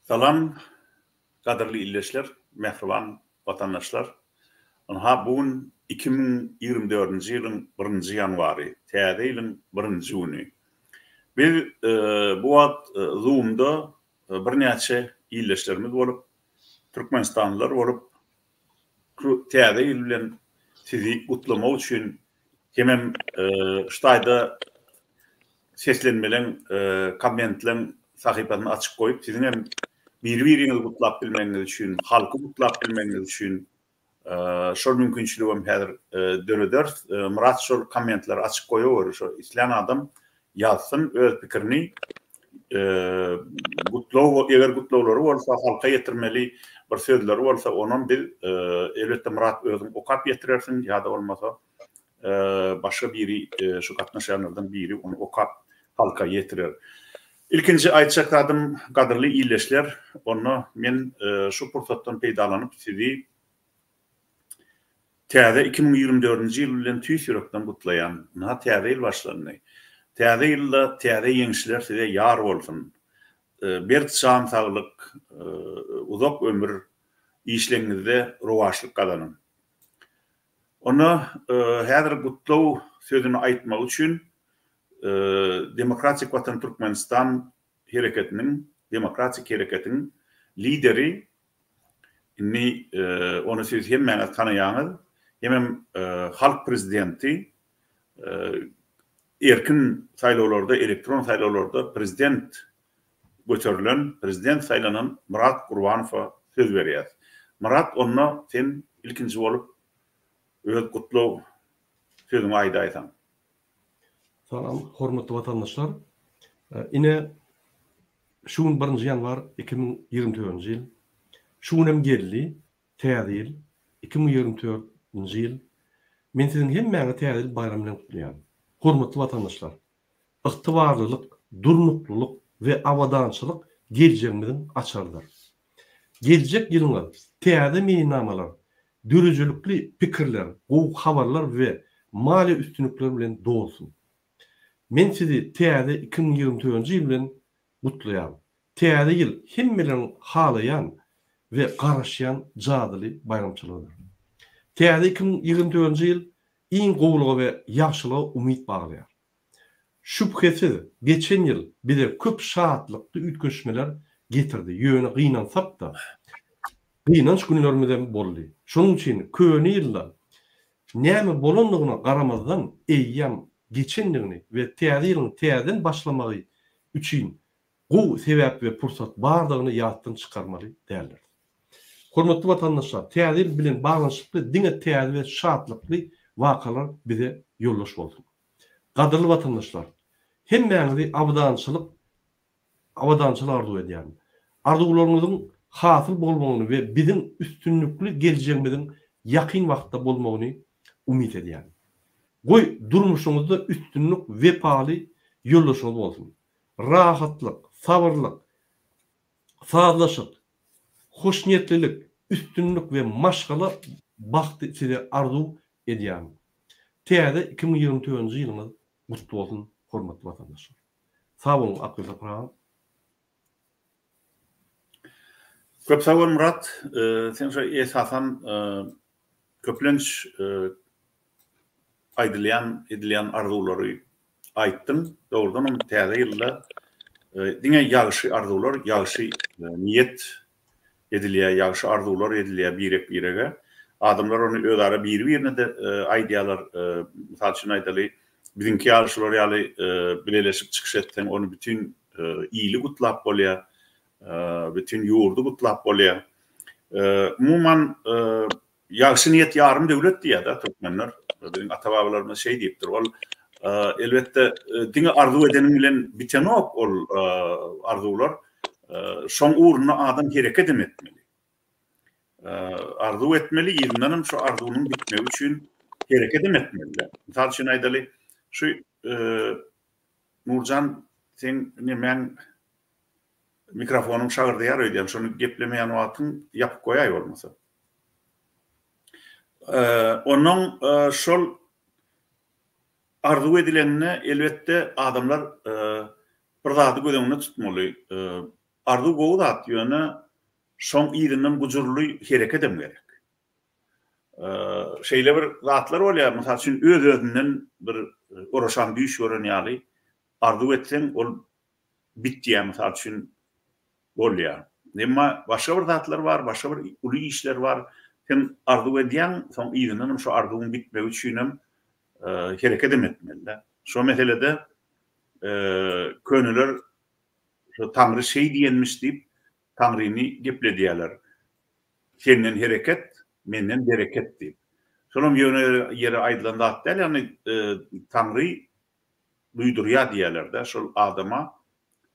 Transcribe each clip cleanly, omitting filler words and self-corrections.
Salam gadyrly ildeşler, mähriban watandaşlar! Ynha bu gün 2024-nji ýylyň birinji ýanwary, täze ýylyň birinji güni. Biz bu wagt Zoom-da birnäçe ildeşlerimiz bolup, türkmenistanlylar bolup, şu täze ýyl bilen sizi gutlamak üçin hemem şu taýda seslenmeleň, kommentleň sahypasyny açyk goýup, siziň hem biri-biriňizi gutlap bilmegiňiz üçin, halky gutlap bilmegiňiz üçin şol mümkinçiligem häzir dörederis. Myrat şol kommentleri açyk goýaweri, şo islän adam ýazsyn öz pikirini. Gutlag, eger gutlaglary bolsa, halka ýetirmeli bir sözleri bolsa, onam biz elbetde Myrat özüň okap ýetirersiň ýa-da bolmasa başga biri şu gatnaşýanlardan biri ony okap halka ýetirer. Ilkinji aýtjak zadym gadyrly ildeşler, onda men şu pursatdan peýdalanyp sizi täze 2024-nji ýyl bilen tüýs ýürekden gutlaýan. Ynha täze ýyl başlandy. Täze ýylda täze ýeňişler size ýar bolsun. Berk jan saglyk, uzak ömür, işleňizde rowaçlyk gazanyň. Onda häzir gutlag sözüni aýtmak üçin Demokratik Watan Türkmenistan hereketiniň, Demokratik hereketiň lideri, indi ony siz hemmäňiz tanaýaňyz, hemem halk prezidenti, erkin saýlawlarda, elektron saýlawlarda prezident göterilen, prezident saýlanan Myrat Gurbanowa söz berýäs. Myrat onda sen ilkinji bolup öz gutlag sözüňi aýdaýsaň. Salam hormatly watandaşlar. Ine şu gün birinji ýanwar 2024-nji ýyl. Şu gün hem geldi Täze ýyl, 2024-nji ýyl. Men siziň hemmäňizi Täze ýyl baýramy bilen gutlaýan. Hormatly watandaşlar! Ygtybarlylyk, durnuklylyk we abadançylyk geljegimiziň açarydyr. Geljek ýylyňyz täze meýilnamalar, döredijilikli pikirler, gowy habarlar we maliýe üstünlikleri bilen dolsun. Men sizi täze 2024-nji ýyl bilen gutlaýaryn. Täze ýyl hemmeleriň halaýan we garaşýan jadyly baýramçylygydyr. Täze 2024-nji ýyl iň gowulyga we ýagşylyga umyt baglaýar. Şübhesiz, geçen ýyl bize köp şatlykly üýtgeşmeler getirdi, ýöne gynansak-da, gynanç günlerimizem boldy. Şonuň üçin köne ýylda näme bolandygyna garamazdan, eýýäm geçendigini we täze ýylyň täzeden başlamagy üçin gowy sebäp we pursat bardygyny ýatdan çykarmaly däldiris. Hormatly watandaşlar, Täze ýyl bilen baglanyşykly diňe täze we şatlykly wakalar bize ýoldaş bolsun! Gadyrly watandaşlar! Hemmäňizi abadançylyk abadançylyk arzuw edýärin. Arzuwlaryňyzyň hasyl bolmagyny we biziň üstünlikli geljegimiziň ýakyn wagtda bolmagyny umyt edýärin. Goý, durmuşyňyzda üstünlik wepaly ýoldaşyňyz bolsun! Rahatlyk, sabyrlyk, sazlaşyk, hoşniýetlilik, üstünlik we maşgala bagty size arzuw edýärin. Täze 2024-nji ýylyňyz gutly bolsun, hormatly watandaşlar! Sag boluň, Akgül Sapar agam! Köp sag bol Myrat. Sen şo esasan köplenç aýdylýan, edilýän arzuwlary aýtdyň. Dogrudanam täze ýylda diňe ýagşy arzuwlar, ýagşy niýet edilýär, ýagşy arzuwlar edilýär birek-birege. Adamlar ony özara biri-birine-de aýdýarlar. Mysal üçin aýdaly, biziňki ýaly şular ýaly bileleşip çykyş etseň, ony bütin ili gutlap bolýar, bütin ýurdy gutlap bolýar. Umuman, Ýagşy niýet ýarym döwlet diýýär-dä türkmenler. Biziň ata-babalarymyz şeý diýipdir. Ol elbetde diňe arzuw edeniň bilen bitenok ol arzuwlar. Şoň ugrunda adam herekedem etmeli. Arzuw etmeli, yzyndanam şu arzuwynyň bitmegi üçin herekedem etmeli-dä. Mysal üçin aýdaly, şu Nurjan seň nemäň mikrofonyň şagyrdaýar öýdýän, şony geplemeýän wagtyň ýapyp goýaý bolmasa. Onuň şol arzuw edilende elbetde adamlar bir zady göz öňünde tutmaly. Arzuw gowy zat, ýöne şoň yzyndan gujurly herekedem gerek. Şeýle bir zatlar bolýar, mysal üçin, öz-özünden bir oraşan düýş gören ýaly arzuw etseň, ol bitýär, mysal üçin, bolýar. Emma başga bir zatlar bar, başga bir uly işler bar. Sen arzuw edýäň, soň yzyndan hem şo arzuwyň bitmegi üçinem herekedem etmeli-dä. Şo meselede köneler şo Taňry şeý diýenmiş diýip, Taňryny gepledýärler. Senden hereket, menden bereket diýip. Şolam ýöne ýere aýdylan zat däl, ýagny Taňry duýdurýar diýýärler-de şol adama.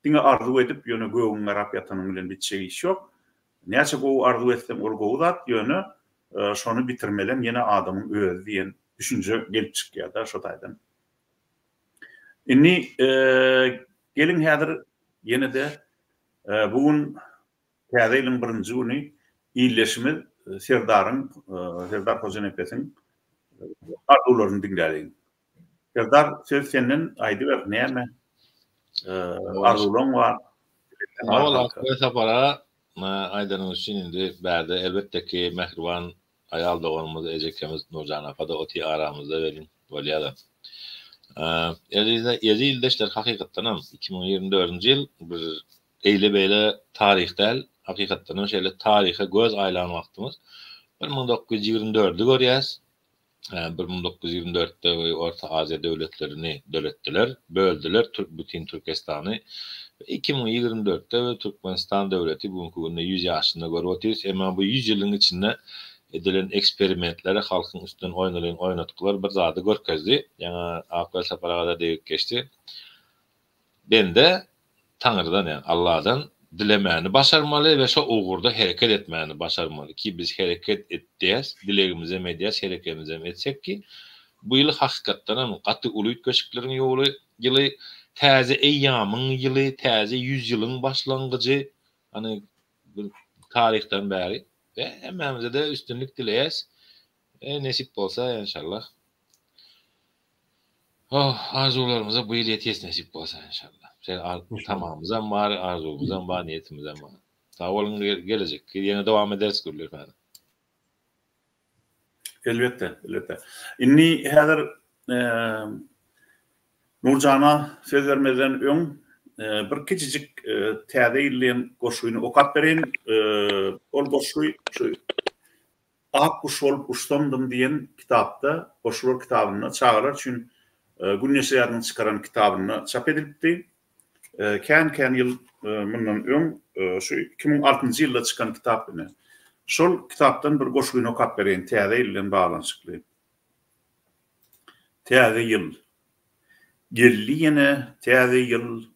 Diňe arzuw edip, ýöne gögüň garap ýatanyň bilen bitjek iş ýok. Näçe gowy arzuw etseň ol gowy zat, ýöne şony bitirmelem ýene adamyň özi diýen düşünje gelip çykýar-da şo taýdan. Indi geliň häzir ýene-de bu gün Täze ýylyň birinji güni ildeşimiz Serdaryň, Serdar Hojanepesiň arzuwlaryny diňläliň. Serdar söz senden aýdyber näme arzuwlaň bar? Sag bol Akbay Sapar aga aýdanyň üçin indi bärde elbetde ki mähriban aýal doganymyz ejekemiz Nurjan apa-da oty aramyzda welin bolýada. Eziz ildeşler hakykatdanam 2024-nji ýyl bir eýle-beýle taryh däl, hakykatdanam şeýle taryha göz aýlan wagtymyz 1924-i görýäs. 1924-de Orta Aziýa döwletlerini döretdiler, böldüler bütin Türkestany. 2024-de Türkmenistan döwleti bu günki günde 100 ýaşynda görüp otyrys. Emma bu 100 ýylyň içinde edilen eksperimentlere, halkyň üstünden oýnalan oýnatgylar bir zady görkezdi. Ýaňy Akbel Sapar aga-da degip geçdi. Bende Taňrydan ýagny Alladan dilemäni başarmaly we şo ugurda hereket etmäni başarmaly ki biz hereket etýäs, dilegimizem edýäs, herekemizem etsek ki bu ýyl hakykatdanam gaty uly üýtgeşikleriň ýoly ýyly, täze eýýamyň ýyly, täze ýüzýylyň başlangyjy hany bir taryhdan bäri we hemmämize-de üstünlik dileýäs we nesip bolsa enşallah. Oh, arzuwlarymyza bu ýyl ýetýäs nesip bolsa enşallah. Şeýle tamamyzam bar, arzuwymyzam bar, niýetimizem bar. Sag boluň, gelejekki ýene dowam ederis gürleşmäni. Elbetde, elbetde. Indi häzir Nurjana söz bermezden öň bir kiçijik Täze ýyl diýen goşgyny okap bereýin. Ol goşgy şu Ak guş bolup uçsamdym diýen kitapda, goşgular kitabynda, çagalar üçin Gün neşirýatynyň çykaran kitabynda çap edilipdi. Kän-kän ýyl mundan öň, şu 2006-njy ýylda çykan kitap ine. Şol kitapdan bir goşgyny okap bereýin, Täze ýyl bilen baglanyşykly. Täze ýyl. Geldi ýene Täze ýyl,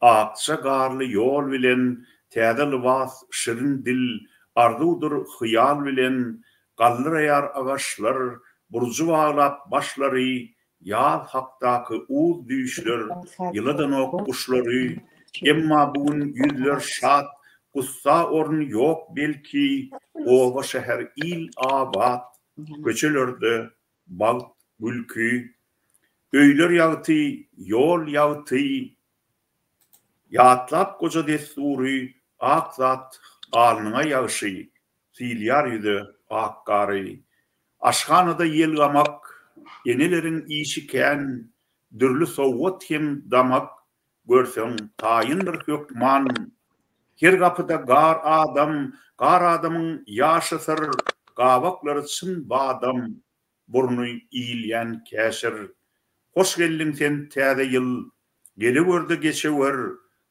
Akja garly ýol bilen, Täze lybas, şirin dil, Arzuwdyr hyýal bilen, Galdyraýar agaçlar, Burjy baglap başlary, Ýaz hakdaky uz düýşler, Ýyladanok guşlary. Emma bu gün ýüzler şat, Gussa orun ýok belki, Oba-şäher, il abat, Köçelerde bagt gülki. Öýler ýagty, ýol ýagty, Ýatlap goja dessury, Ak zat alnyňa ýagşy, Sylýar ýüze ak gary. Aşhanada ýelgamak, Eneleriň işi kän, Dürli sowgat hem damak, Görseň, taýyndyr hökman. Her gapyda gar adam, Gar adamyň ýaşy syr, Gabaklary çyn badam, Burny iýilýän käşir. Hoş geldiň sen Täze ýyl, Gelewerde geçewer,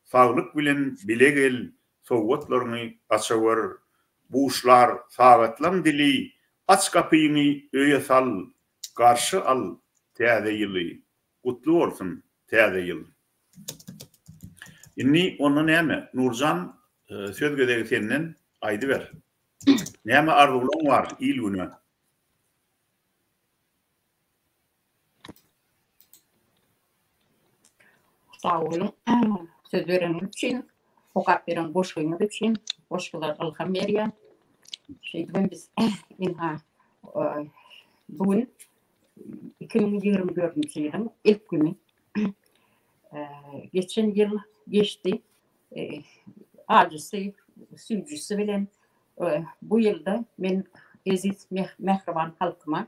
Saglyk bilen bile gel, Sowgatlaryňy açawer. Buşlar sagatlaň dili, Aç gapyňy öýe sal, Garşy al Täze ýyly. Gutly bolsun Täze ýyl. Indi onda näme, Nurjan söz gezegi senden, aýdyber. Näme arzuwlaň bar il-güne? Sag boluň söz bereniňiz üçin, okap beren goşgyňyz üçin. Goşgular ylham berýär. Şeýdibem biz ynha bu gün 2024-nji ýylyň ilk güni. Geçen ýyl geçdi. Ajysy, süýjüsi bilen bu ýylda men eziz mähriban halkyma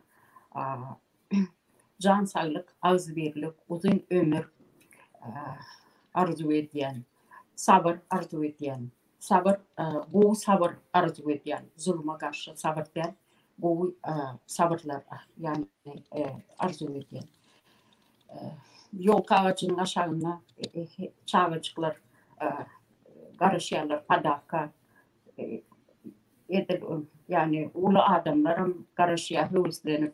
jan saglyk, agzybirlik, uzyn ömür arzuw edýän. Sabyr arzuw edýän. Sabyr, gowy sabyr arzuw edýän. Zuluma garşy sabyr däl, gowy sabyrlar ýagny arzuw edýän. Ýolka agajynyň aşagynda çagajyklar garaşýarlar padarka. Edil ýagny uly adamlaram garaşýar höweslenip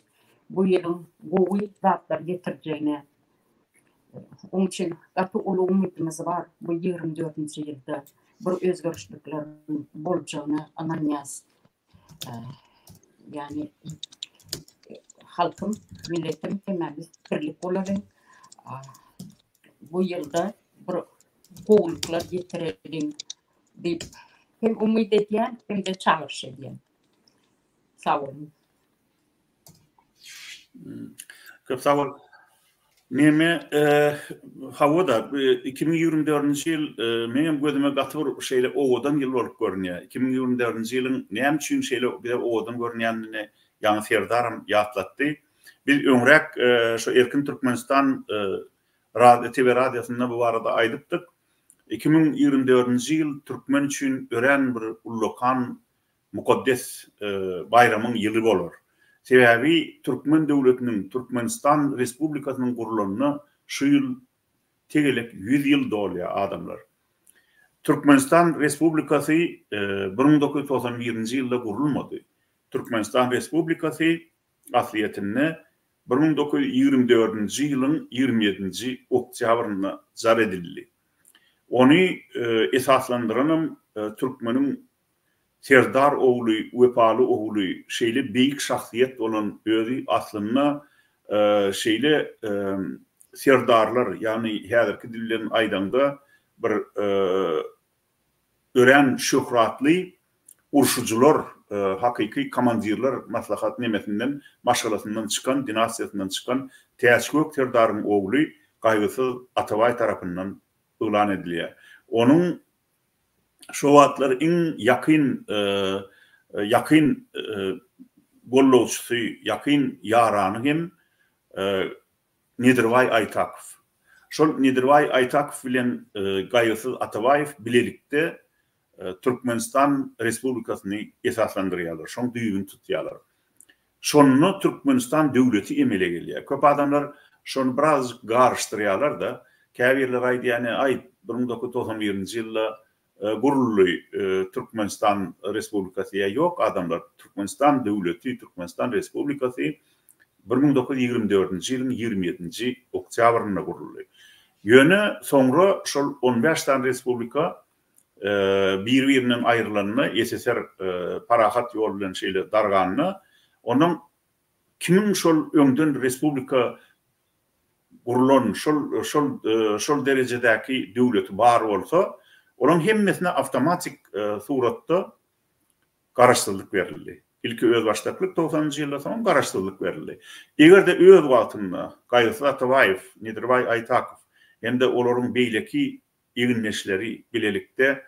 bu ýylyň gowy zatlar getirjegine. Oň üçin gaty uly umydymyz bar bu 24-nji ýylda bir özgerişlikleriň boljagyna ynanýas. Ýagny halkym, milletim hemmämiz birlik bolalyň. Bu ýylda bir gowulyklar getireliň diýip hem umyt edýän hem-de çagyryş edýän. Sag boluň. Köp sag bol. Neme, hawa-da, 2024-nji ýyl meňem gözüme gaty bir şeýle owadan ýyl bolup görünýär. 2024-nji ýylyň näme üçin şeýle bize owadan görünýänini ýaňy Serdaram ýatlatdy. Biz öňräk şu Erkin Türkmenistan TV radiosynda bu barada aýdypdyk. 2024-nji ýyl türkmen üçin örän bir ullakan mukaddes baýramyň ýyly bolar. Sebäbi türkmen döwletiniň, Türkmenistan Respublikasynyň gurlanyna şu ýyl tegelek 100 ýyl dolýar adamlar. Türkmenistan Respublikasy 1991-nji ýylda gurulmady. Türkmenistan Respublikasy aslyýetinde 1924-nji ýylyň 27-nji oktýabrynda jar edildi. Ony esaslandyranam türkmeniň Serdar ogly, wepaly ogly, şeýle beýik şahsyýet bolan özi aslynda şeýle serdarlar, ýagny häzirki dil bilen aýdaňda bir örän şöhratly urşujylar, hakyky komandirler maslahat nemesinden, maşgalasyndan çykan, dinastiýasyndan çykan Täçgök serdaryň ogly Gaýgysyz Atabaý tarapyndan yglan edilýär. Onuň şo wagtlar iň ýakyn ýakyn gollagçysy, ýakyn ýarany hem Nedirbaý Aýtakow. Şol Nedirbaý Aýtakow bilen Gaýgysyz Atabaýew bilelikde Türkmenistan Respublikasyny esaslandyrýarlar, şoň düýbüni tutýarlar. Şonda Türkmenistan döwleti emele gelýär. Köp adamlar şony birazjyk garyşdyrýarlar-da. Käbirleri aýdýar, ine, aý, 1991-nji ýylda guruldy Türkmenistan Respublikasy diýýär. Ýok, adamlar, Türkmenistan döwleti, Türkmenistan Respublikasy 1924-nji ýylyň 27-nji oktýabrynda guruldy. Ýöne soňra şol on bäş sany respublika biri-birinden aýrylanda, SSR parahat ýol bilen şeýle darganda, ondan kimiň şol öňden respublika gurlan, şol şol şol derejedäki döwleti bar bolsa, olaň hemmesine awtomatik suratda garaşsyzlyk berildi. Ilki özbaşdaklyk togsanynjy ýylda, soňam garaşsyzlyk berildi. Eger-de öz wagtynda Gaýgysyz Atabaýew, Nedirbaý Aýtakow hem-de olaryň beýleki egindeşleri bilelikde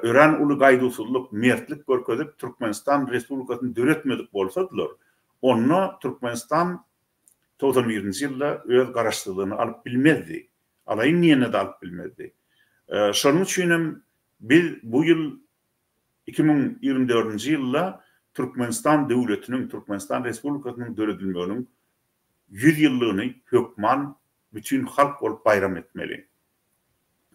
örän uly gaýduwsyzlyk, mertlik görkezip Türkmenistan Respublikasyny döretmedik bolsadylar, onda Türkmenistan 91-nji ýylda öz garaşsyzlygyny alyp bilmezdi. Alaýyn diýende-de alyp bilmezdi. Şonuň üçin hem biz bu ýyl 2024-nji ýylda Türkmenistan döwletiniň, Türkmenistan Respublikasynyň döredilmeginiň 100 ýyllygyny hökman bütin halk bolup baýram etmeli.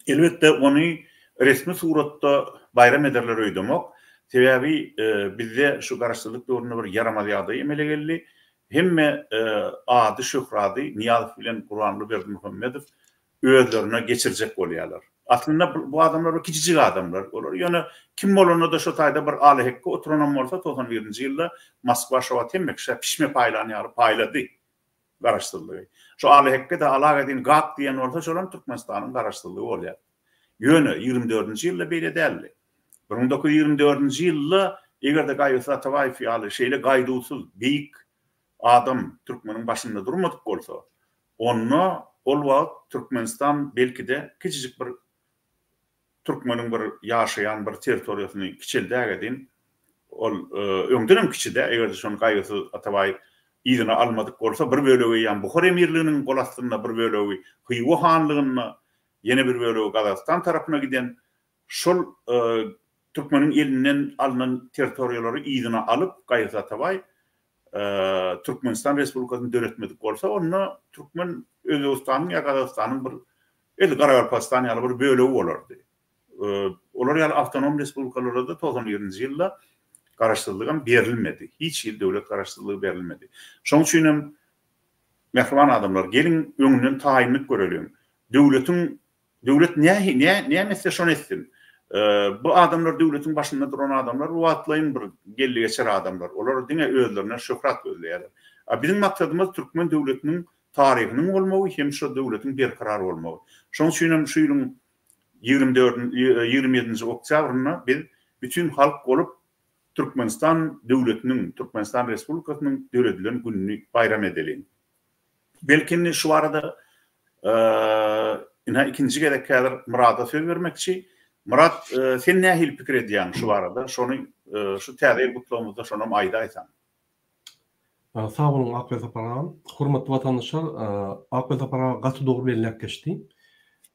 Elbetde, ony resmi suratda baýram ederler öýdemok. Sebäbi bizde şu garaşsyzlyk döwründe bir ýaramaz ýagdaý emele geldi. Hemme ady, şöhrady Nyýazow bilen Gurbanguly Berdimuhamedow özlerine geçirjek bolýarlar. Aslynda bu adamlar bir kiçijik adamlar. Olar ýöne kim bolanda-da şo taýda bir alahekge oturanam bolsa 91-nji ýylda Moskwa şo wagt hemme kişä pişme paýlan ýaly paýlady. Garaşsyzlygy. Şu Alyhekge-de Alagedin gak diýen bolsa şolam Türkmenistanyň garaşsyzlygy bolýar. Ýöne 24-nji ýylda beýle däldi. 1924-nji ýylda eger-de Gaýgysyz Atabaýew ýaly şeýle gaýduwsyz, beýik adam türkmeniň başynda durmadyk bolsa, onda ol wagt Türkmenistan belki-de kiçijik bir. türkmeniň bir ýaşaýan bir territoriýasyny kiçeldägedin. Ol öňdenem kiçi-dä, eger-de şony Gaýgysyz Atabaý yzyna almadyk bolsa, bir bölegi eýýäm Buhar emirliginiň gol astynda, bir bölegi Hywa hanlygynda, ýene bir bölegi Gazagystan tarapyna giden. Şol türkmeniň elinden alnan territoriýalary yzyna alyp, Gaýgysyz Atabaý Türkmenistan Respublikasyny döretmedik bolsa, onda türkmen Özbegistanyň ýa Gazagystanyň bir edil Garagalpagystan ýaly bir bölegi bolardy. Olar ýaly awtonom respublikalara-da 91-nji ýylda garaşsyzlygam berilmedi. Hiç hili döwlet garaşsyzlygy berilmedi. Şonuň üçin hem, mähriban adamlar, geliň öňünden taýynlyk göreliň. Döwletiň Döwlet nähi, nä, näme etse şony etsin. Bu adamlar döwletiň başynda duran adamlar bu wagtlaýyn bir geldi-geçer adamlar. Olar diňe özlerine şöhrat gözleýärler. A biziň maksadymyz türkmen döwletiniň taryhynyň bolmagy hem şo döwletiň berkarar bolmagy. Şonuň üçin hem şu ýylyň 24 27-nji oktýabrynda biz bütin halk bolup Türkmenistan döwletiniň, Türkmenistan Respublikasynyň döredilen gününi baýram edeliň. Belki indi şu barada ynha ikinji gezek häzir Myrada söz bermekçi. Myrat, sen nähili pikir edýäň şu barada? Şony şu täze ýyl gutlagymyzda şonam aýdaýsaň. Sag boluň Akbel Sapar agam. Hormatly watandaşlar, Akbel Sapar aga gaty dogry belläp geçdi.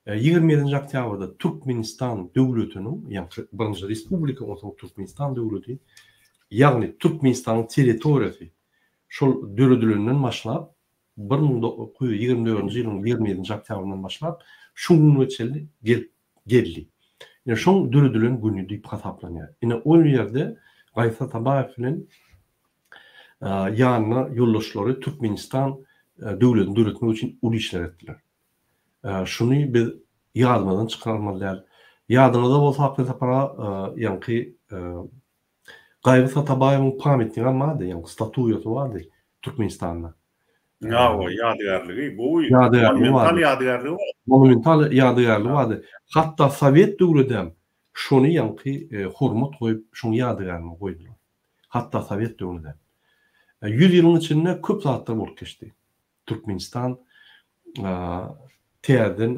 27-nji oktýabrda Türkmenistan döwletiniň, ýagny birinji respublika, onsoň Türkmenistan döwleti, ýagny Türkmenistanyň territoriýasy Şol döredilenden başlap, 1924-nji ýylyň 27-nji oktýabryndan başlap, şu güne çenli gelip geldi. Ine, şoň döredilen güni diýip hasaplanýar. Ine, ol ýerde Gaýsa Atabaýew bilen ýanyna ýoldaşlary Türkmenistan döwletini döretmek üçin uly işler etdiler. Şuny biz ýadymyzdan çykarmaly däl. Ýadyňyzda bolsa Akbel Sapar aga, ýaňky Gaýgysyz Atabaýewiň pamytnigam bardy, ýagny statuýasy bardy Türkmenistanda. Hawa, ýadygärligi, gowy, monumental ýadygärligi bar. Monumental ýadygärligi bardy. Hatda sowet döwredem şony ýaňky hormat goýup, şoň ýadygärligini goýdular. Hatda sowet döwründem. Ýüz ýylyň içinde köp zatlar bolup geçdi. Türkmenistan täzeden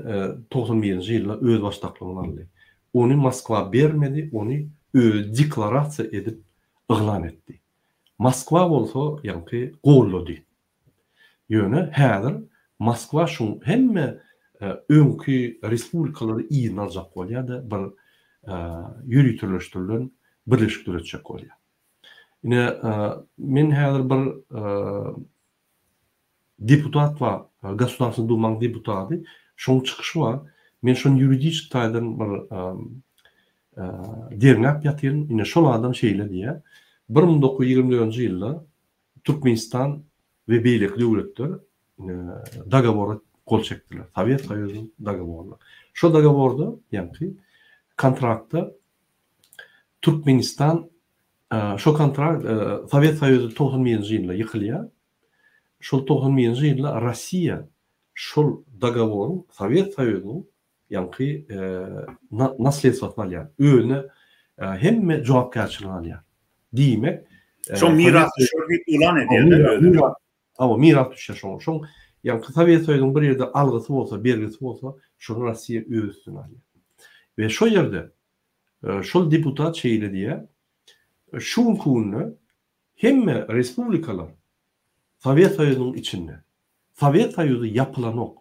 91-nji ýylda özbaşdaklygyny aldy. Ony Moskwa bermedi, ony özi deklarasiýa edip yglan etdi. Moskwa bolsa ýaňky gollady. Ýöne häzir Moskwa şuň hemme öňki respublikalary yzyna aljak bolýar-da, bir ýöriteleşdirilen birleşik döretjek bolýar. Ine, men häzir bir Deputat bar, Gosudarstwnyý Dumaň deputaty, şoň çykyşy bar. Men şony ýuridiçki taýdan bir derňäp ýatyryn. Ine şol adam şeýle diýýär, 1924-nji ýylda Türkmenistan we beýleki döwletler dogowora gol çekdiler. Sowet Soýuzynyň dogoworyna. Şo dogoworda, ýaňky kontraktda Türkmenistan şo kontrakt Sowet Soýuzy 91-nji ýylda ýykylýar. Şol 91-nji ýylda Rossiýa şol dogoworyň Sowet Soýuzynyň ýaňky nasledstwasyny alýar. Özüne hemme jogapkärçiligini alýar. Diýmek, Şoň mirasdüşeri diýip yglan edýär-de özüni. Hawa, miras düşýär şoňa. Şoň ýaňky Sowet Soýuzynyň bir ýerde algysy bolsa, bergisi bolsa, şony Rossiýa öz üstüne alýar. We şo ýerde şol deputat şeýle diýýär, Şu günki günde Hemme respublikalar Sowet Soýuzynyň içinde. Sowet Soýuzy ýapylanok.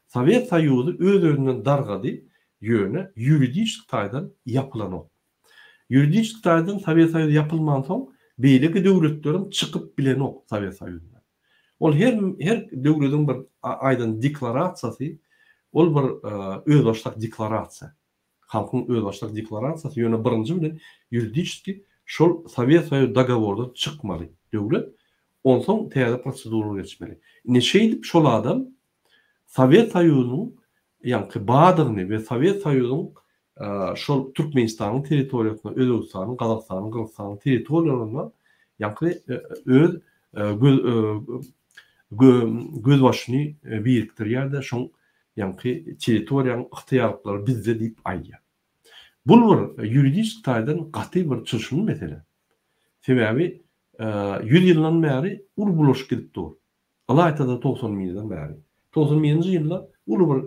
Sowet Soýuzy öz-özünden dargady, ýöne ýuridiçki taýdan ýapylanok. Ýuridiçki taýdan Sowet Soýuzy ýapylmansoň, beýleki döwletlerem çykyp bilenok Sowet Soýuzyndan. Ol her her döwlediň bir aýdan deklarasiýasy, ol bir özbaşdak deklarasiýa. Halkyň özbaşdak deklarasiýasy ýöne birinji bilen ýuridiçeski şol Sowet Soýuzy dogowordan çykmaly döwlet, onsoň täze prosedura geçmeli. Ine şeýdip şol adam Sowet Soýuzynyň ýaňky bardygyny we Sowet Soýuzyň şol Türkmenistanyň territoriýasynda, Özbegistanyň, Gazagystanyň, Gyrgyzystanyň territoriýalarynda ýaňky öz göz gözbaşyny birikdirýär-de şoň Ýaňky territoriýanyň ygtyýarlyklary bizde diýip aýdýar. Bul bir ýuridiski taýdan gaty bir çylşyrymly mesele. Sebäbi ýüz ýyldan bäri uly bulaşyk gidip dur. Ylaýta-da 91-den bäri. 91-nji ýylda uly bir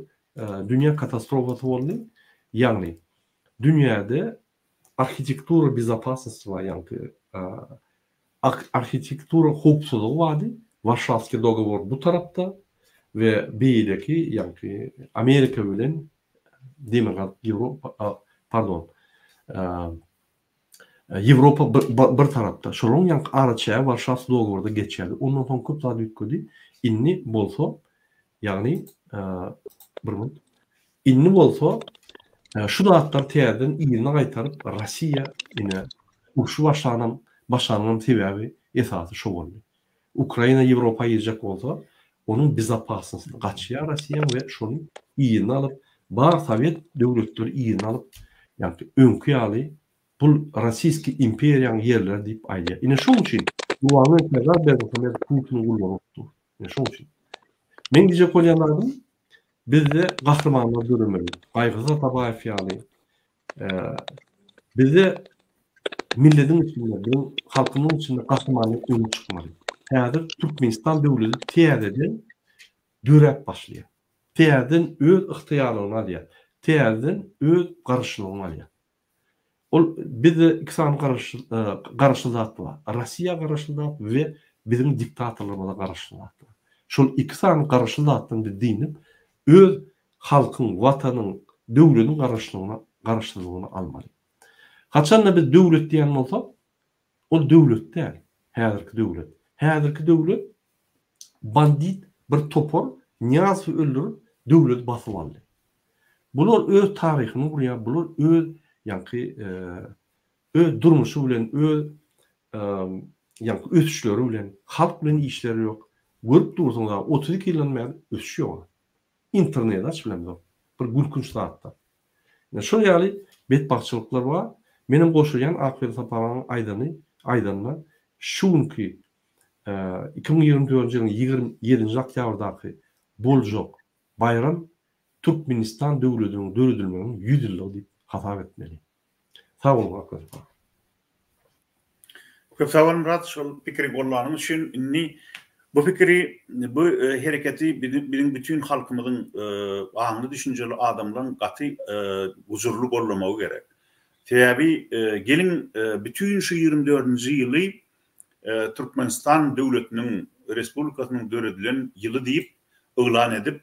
dünýä katastrofasy boldy. Ýagny. Dünýäde arhitektura bezopasnosti bar, ýaňky arhitektura howpsuzlygy bardy, Warşawskiý dogowor bu tarapda we beýleki, ýaňky Amerika bilen Demirgazyk Ýewropa, pardon, Ýewropa bir tarapda. Şolaryň ýaňky araçägi Warşawskiý dogoworda geçýärdi. Ondan soň köp zat üýtgedi. Indi bolsa, ýagny, bir minut. Indi bolsa şu zatlary täzeden yzyna gaýtaryp Rossiýa ine urşy başlanam başlanyňam sebäbi esasy şo boldy. Ukraina Ýewropa girjek bolsa onuň bezopasnostyny gaçýar Rossiýaň we şony yzyna alyp bar sowet döwletleri yzyna alyp ýaňky öňki ýaly bul rossiýski imperiýaň ýerleri diýip aýdýar. Ine şoň üçin Gurbanguly Serdar Berdimuhamedow Putiniň gullary bolup dur. Ine şoň üçin. Meň diýjek bolýan zadym Bizde gahrymanlar döremeli. Gaýgysyz Atabaýew ýaly. Bizde milletiň içinde, biziň halkymyzyň içinde gahrymanlar öňe çykmaly. Häzir Türkmenistan döwleti täzeden döräp başlaýar. Täzeden öz ygtyýarlygyny alýar. Täzeden öz garaşlylygyny alýar. Ol bizde iki sany garaşly zat bar. Rossiýa garaşly zat we biziň diktatorlarymyza garaşly zat bar. Şol iki sany garaşly zatdan biz dynyp, öz halkyň, watanyň, döwlediň garaşlygyna, garaşsyzlygyny almaly. Haçanda biz döwlet diýen bolsak, ol döwlet däl, häzirki döwlet. Häzirki döwlet bandit bir topar Nyýazowy öldürip döwleti basyp aldy. Bular öz taryhyny gurýar, bular öz ýaňky öz durmuşy bilen, öz ýaňky ösüşleri bilen, halk bilen işleri ýok. Görüp dursuňyz a 32 ýyldan bäri ösüş ýok. Interneti aç bilemzok. Bir gülkünç zatlar. Ine şol ýaly betbagtçylyklar bar. Menem goşulýan Akberdi Saparanyň aýdany aýdanyna şu günki 2024-nji ýylyň 27-nji oktýabrdaky boljak baýram Türkmenistan döwletiniň döredilmeginiň 100 ýyllygy diýip hasap etmeli. Sag boluň Akberdi aga. Köp sag bol Myrat şol pikiri gollanyň üçin. Indi bu pikiri bu hereketi biziň bütin halkymyzyň aňly düşünjeli adamlaryň gaty gujurly gollamagy gerek. Sebäbi geliň bütin şu 24-nji ýyly Türkmenistan döwletiniň respublikasynyň döredilen ýyly diýip yglan edip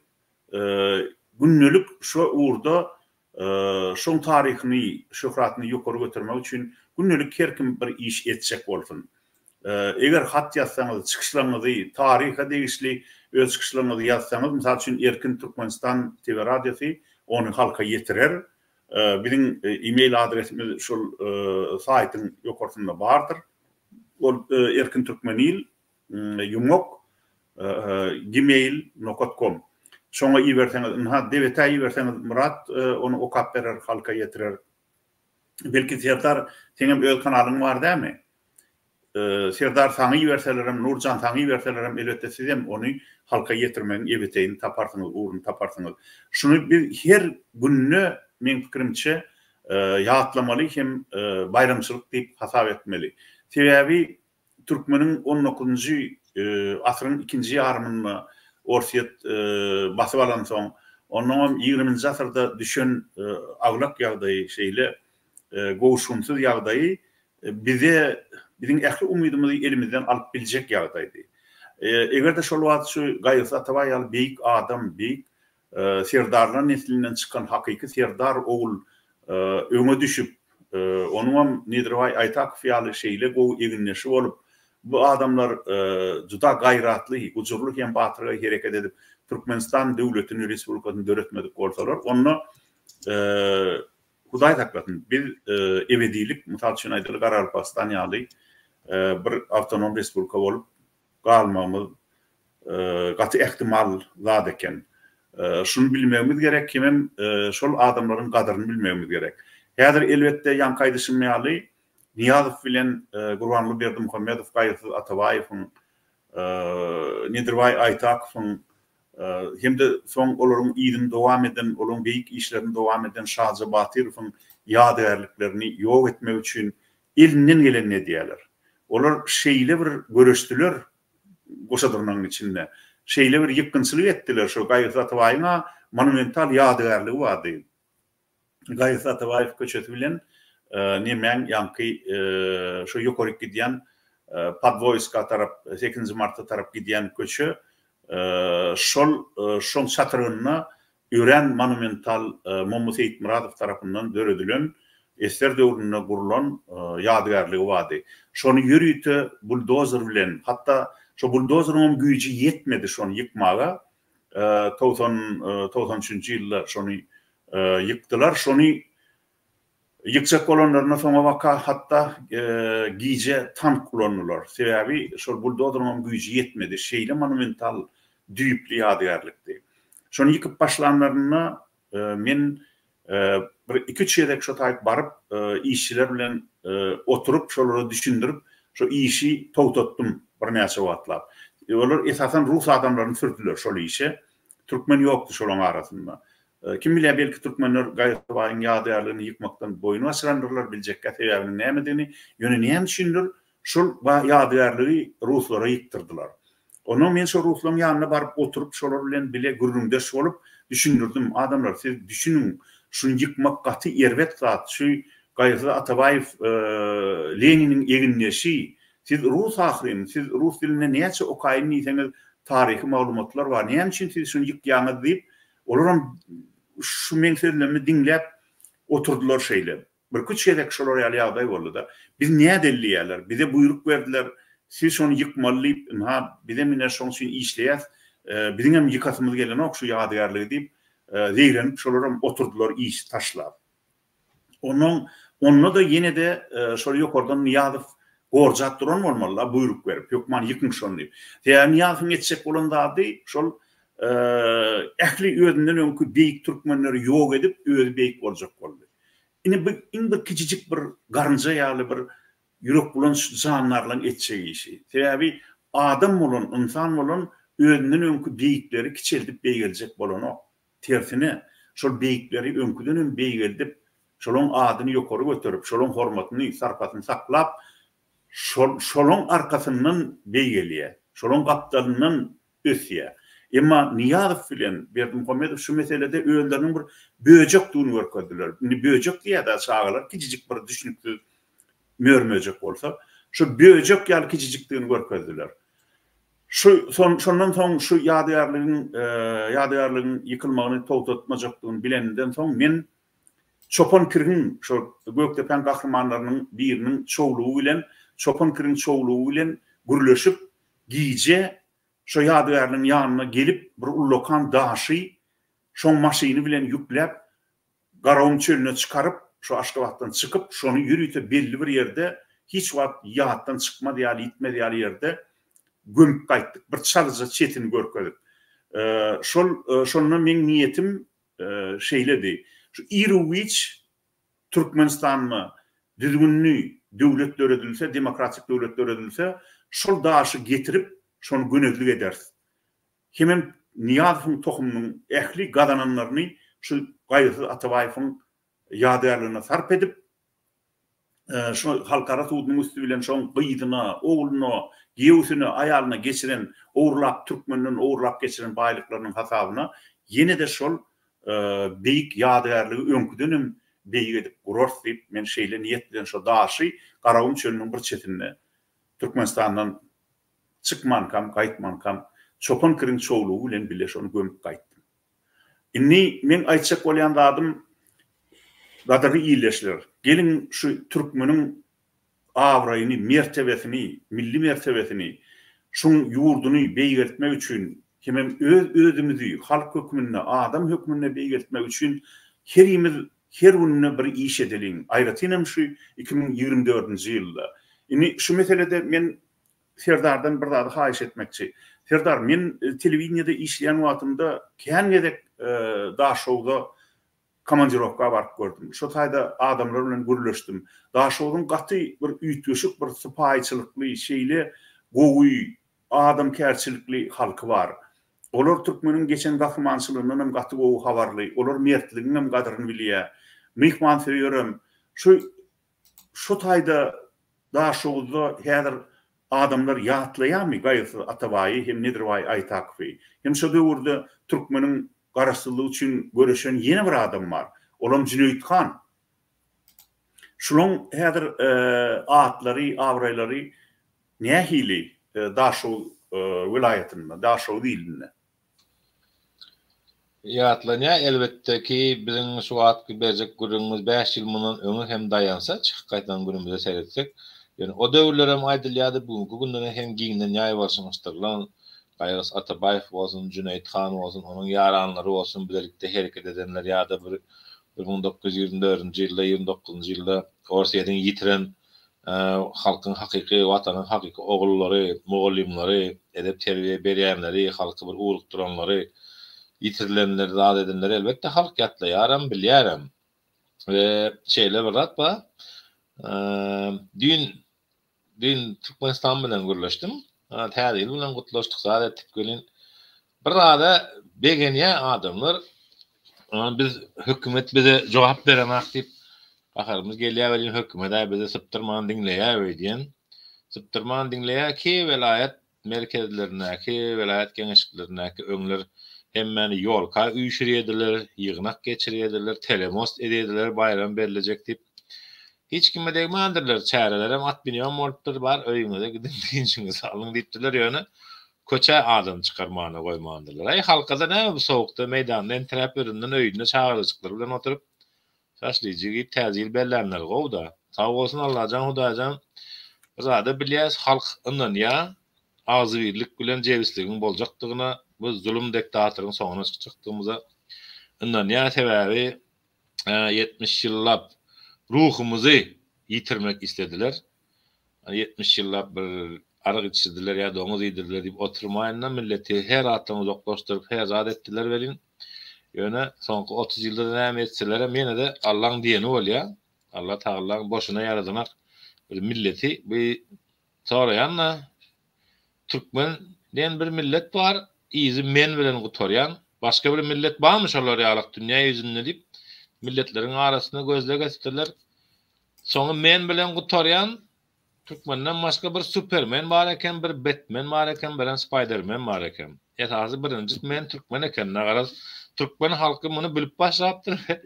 gündelik şo ugurda şoň taryhyny, şöhratyny ýokary götermek üçin gündelik her kim bir iş etjek bolsun. Eger hat ýazsaňyz, çykyşlaryňyzy, taryha degişli öz çykyşlaryňyzy ýazsaňyz, mysal üçin Erkin Türkmenistan TV radiosy ony halka ýetirer. Biziň e-mail adresimiz şol saýtyň ýokarsynda bardyr. Ol Erkin Türkmenil ýumak gmail nokat kom. Şoňa iberseňiz, ynha Debetä iberseňiz Myrat ony okap berer, halka ýetirer. Belki Serdar seňem öz kanalyň bar dämi? Serdar saňa iberselerem, Nurjan saňa iberselerem elbetde sizem ony halka ýetirmegiň ebeteýini taparsyňyz, ugruny taparsyňyz. Şuny biz her günde meň pikirimçe ýatlamaly hem baýramçylyk diýip hasap etmeli. Sebäbi Türkmeniň on dokuzynjy asyryň ikinji ýarymynda Orsýet basyp alansoň, onnoňam ýigriminji asyrda düşen aglak ýagdaýy, şeýle gowşgunsyz ýagdaýy bize, biziň ähli umydymyzy elimizden alyp biljek ýagdaýdy. Eger-de şol wagt şu Gaýgysyz Atabaý ýaly beýik adam, beýik Serdarlar neslinden çykan hakyky serdar ogul öňe düşüp, onuňam Nedirbaý Aýtakow ýaly şeýle gowy egindeşi bolup, bu adamlar juda gaýratly, gujurly hem batyrgaý hereket edip, Türkmenistan döwletini, respublikasyny döretmedik bolsalar, onda Hudaý saklasyn, biz ebedilik, mysal üçin aýdaly, Garagalpagystan ýaly bir awtonom respublika bolup galmagymyz gaty ähtimal zat eken. Şuny bilmegimiz gerek hemem şol adamlaryň gadyryny bilmegimiz gerek. Häzir elbetde ýaňky aýdyşym ýaly Nyýazow bilen Gurbanguly Berdimuhamedow Gaýgysyz Atabaýewiň, Nedirbaý Aýtakowyň hem-de soň olaryň yzyny dowam eden, olaryň beýik işlerini dowam eden Şaja Batyrowyň ýadygärliklerini ýok etmek üçin elinden gelenini edýärler. Olar şeýle bir göreşdiler goşa dyrnagyň içinde. Şeýle bir ýykgynçylyk etdiler. Şo Gaýgysyz Atabaýyň-a monumental ýadygärligi bardy. Gaýgysyz Atabaýew köçesi bilen nemäň ýaňky şo ýokaryk gidýän Podwoýska tarap, sekizinji marta tarap gidýän köçe şol şoň çatrygynda örän monumental Mommy Seýitmyradow tarapyndan döredilen SSR döwründe gurlan ýadygärligi bardy. Şony ýörite buldozer bilen, hatda şo buldozeriňem güýji ýetmedi şony ýykmaga. 90, 93-nji ýylda şony ýykdylar. Şony ýykjak bolanlarynda soňabaka hatda gije tank ulandylar. Sebäbi şol buldozeriňem güýji ýetmedi. Şeýle monumental düýpli ýadygärlikdi. Şony ýykyp başlanlarynda men bir iki-üç gezek şo taýyp baryp, işçiler bilen oturyp, şolara düşündirip, şo işi togtatdym birnäçe wagtlap. Olar esasan rus adamlaryny sürdüler şol işe. Türkmen ýokdy şolaň arasynda. Kim bilýär, belki türkmenler Gaýgybaýyň ýadygärligini ýykmakdan boýun gaçyrandyrlar, biljekkä sebäbiniň nämedigini. Ýöne näme üçindir şol ýadygärligi ruslara ýykdyrdylar. Onnoň men şo ruslaryň ýanyna baryp oturyp, şolar bilen bile gürrüňdeş bolup, düşündirdim, Adamlar, siz düşüniň, şuny ýykmak gaty erbet zat, şu Gaýgysyz Atabaýew Leniniň egindeşi, siz rus ahyryn, siz rus dilinde näçe okaýyn diýseňiz taryhy maglumatlar bar, näme üçin siz şuny ýykýaňyz diýip, Olaram şu meň sözlerimi diňläp oturdylar şeýle. Birküç gezek şolar ýaly ýagdaý boldy-da. Biz nädeli diýýärler. Bize buýruk berdiler, siz şony ýykmaly diýip, ynha, bizem ine şoň üçin işleýäs. Biziňem ýykasymyz gelenok şu ýadygärligi diýip, zeýrenip şolaram oturdylar işi taşlap. Onnoň, onda-da ýene-de şol ýokardan Nyýazow gorjap duran bolmaly-da, buýruk berip, hökman ýykyň şony diýip. Sebäbi Nyýazowyň etjek bolan zady şol ähli özünden öňki beýik türkmenleri ýok edip, özi beýik boljak boldy. Ine bu iň bir kiçijik bir garynja ýaly bir ýürekbulanç jandarlaryň etjek işi. Sebäbi adam bolan, ynsan bolan özünden öňki beýikleri kiçeldip beýgeljek bolanok. Tersine, şol beýikleri öňküdenem beýgeldip, şolaň adyny ýokary göterip, şolaň hormatyny, sarpasyny saklap, şol şolaň arkasyndan beýgelýär, şolaň gapdalyndan ösýär. Emma Nyýazow bilen Berdimuhamedow şu meselede özleriniň bir böjekdigini görkezdiler. Indi böjek diýýär-dä çagalar, kiçijik bir düşnüksiz mör-möjek bolsa, şo böjek ýaly kiçijikdigini görkezdiler. Şu şondan soň şu ýadygärligiň ýadygärligiň ýykylmagyny togtatmajakdygyny bilenimden soň men Çopan Kiriň şo Gökdepäň gahrymanlarynyň biriniň çowlugy bilen Çopan Kiriň çowlugy bilen gürleşip gije şo ýadygärligiň ýanyna gelip bir ullakan daşy şoň maşyny bilen ýükläp Garagum çölüne çykaryp, şo Aşgabatdan çykyp, şony ýörite belli bir ýerde, hiç wagt ýatdan çykmaz ýaly, ýitmez ýaly ýerde gömüp gaýtdyk. Bir çalaja çetini görkezip. Şol, şonda meň niýetim şeýledi. Şu iru-giç Türkmenistanda düzgünli döwlet döredilse, demokratik döwlet döredilse, şol daşy getirip, şony gönezlik ederis. Hemem Nyýazowyň tohumynyň ähli gazananlaryny şu Gaýgysyz Atabaýewiň ýadygärligine sarp edip, şu halkara sudunyň üsti bilen şoň gyzyna, ogluna, giýewsine, aýalyna geçiren, ogurlap, türkmenden ogurlap geçiren baýlyklarynyň hasabyna ýene-de şol beýik ýadygärligi öňküdenem beýik edip gurarys diýip, men şeýle niýet bilen şo daşy Garagum çölüniň bir çetinde Türkmenistandan Çykmankam, gaýtmankam, Çopan kiriň çowlugy bilen bile şony gömüp gaýtdym. Indi meň aýtjak bolýan zadym, gadyrly ildeşler, geliň şu türkmeniň abraýyny, mertebesini, milli mertebesini, şuň ýurduny beýgeltmek üçin hemem öz-özümizi halk hökmünde, adam hökmünde beýgeltmek üçin herimiz her günde bir iş edeliň. Aýratynam şu 2024-nji ýylda. Indi şu meselede men Serdardan bir zady haýyş etmekçi. Serdar, men telewideniýede işleýän wagtymda kän gezek Daşogza komandirowka baryp gördüm. Şo taýda adamlar bilen gürleşdim. Daşoguzyň gaty bir üýtgeşik bir sypaýyçylykly, şeýle gowy, adamkärçilikli halky bar. Olar türkmeniň geçen gahrymançylygyndan hem gaty gowy habarly. Olar mertligiň hem gadyryny bilýär. Myhmansöýerem. Şu Şu taýda Daşoguzda häzir adamlar ýatlaýarmy Gaýgysyz Atabaýy hem Nedirbaý Aýtakowy? Hem şo döwürde türkmeniň garaşsyzlygy üçin göreşen ýene bir adam bar. Olam Jüneýit han. Şulaň häzir atlary, abraýlary nähili Daşoguz welaýatynda, Daşoguz ilinde? Ýatlanýar, elbetde ki, biziň şu wagtky berjek gürrüňimiz bäş ýyl mundan öňe hem daýansa, çykyp gaýtan günümize seretsek, ýöne o döwürlerem aýdylýardy, bu günki günde hem giňden ýaýbaşyňyşdyrylan Gaýgysyz Atabaýew bolsun, Jüneýit han bolsun, onuň ýaranlary bolsun, bilelikde hereket edenler ýa-da bir 1924-nji ýylda, 29-njy ýylda Orsýetiň ýitiren halkyň hakyky, Watanyň hakyky ogullary, mugallymlary, edep-terbiýe berýänleri, halky bir ugrukdyranlary, ýitirilenleri, zat edenleri elbetde halk ýatlaýaram, bilýärem. We şeýle bir zat bar. Düýn düýn Türkmenistan bilen gürleşdim. Täze ýyl bilen gutlaşdyk, zat etdik welin, bir zada begenýär adamlar. Biz hökümet bize jogap berenak diýip gaharymyz gelýär welin hökümet-ä bizi sypdyrman diňleýär öýdýän. Sypdyrman diňleýär ki welaýat merkezlerindäki, welaýat geňeşliklerindäki öňler hemmäni ýolka üýşürýärdiler, ýygnak geçirýärdiler, telemost edýärdiler baýram bellejek diýip. Hiç kime degmändirler, çärelerem atminýon bolupdyr, bar öýüňize gidiň dynjyňyzy alyň diýipdirler, ýöne köçä adam çykarmana goýmandyrlar. Aý halkada näme bu sowukda meýdanda entiräp ýörenden öýünde çagajyklary bilen oturyp şaşlyjyk iýip täze ýyl bellänleri gowuda. Sag bolsun Allajan Hudaýjan bir zada bilýäs halk ynanýa agzybirlik bilen jebisligiň boljakdygyna bu zulum dektatoryň soňuna çykjakdygymyza ynanýa sebäbi 70 ýyllap ruhumyzy ýitirmek islediler. 70 ýyllap bir arak içirdiler ýa doňuz iýdirdiler diýip oturmaýyn-da, milleti her zatdan uzaklaşdyryp, her zat etdiler welin, ýöne soňky 30 ýylda-da näme etselerem ýene-de Allaň diýeni bolýar. Alla Tagalaň boşuna ýaradanak bir milleti bu soraýan-da, Türkmen diýen bir millet bar, yzy men bilen gutarýan. Başga bir millet barmy şolar ýalak dünýä ýüzünde diýip, milletleriň arasynda gözleg etipdirler. Soňy men bilen gutarýan türkmenden başga bir supermen bar eken, bir betmen bar eken, birem spaýdermen bar eken. Esasy birinji men türkmen eken-de garaz türkmen halky muny bilip başlapdyr we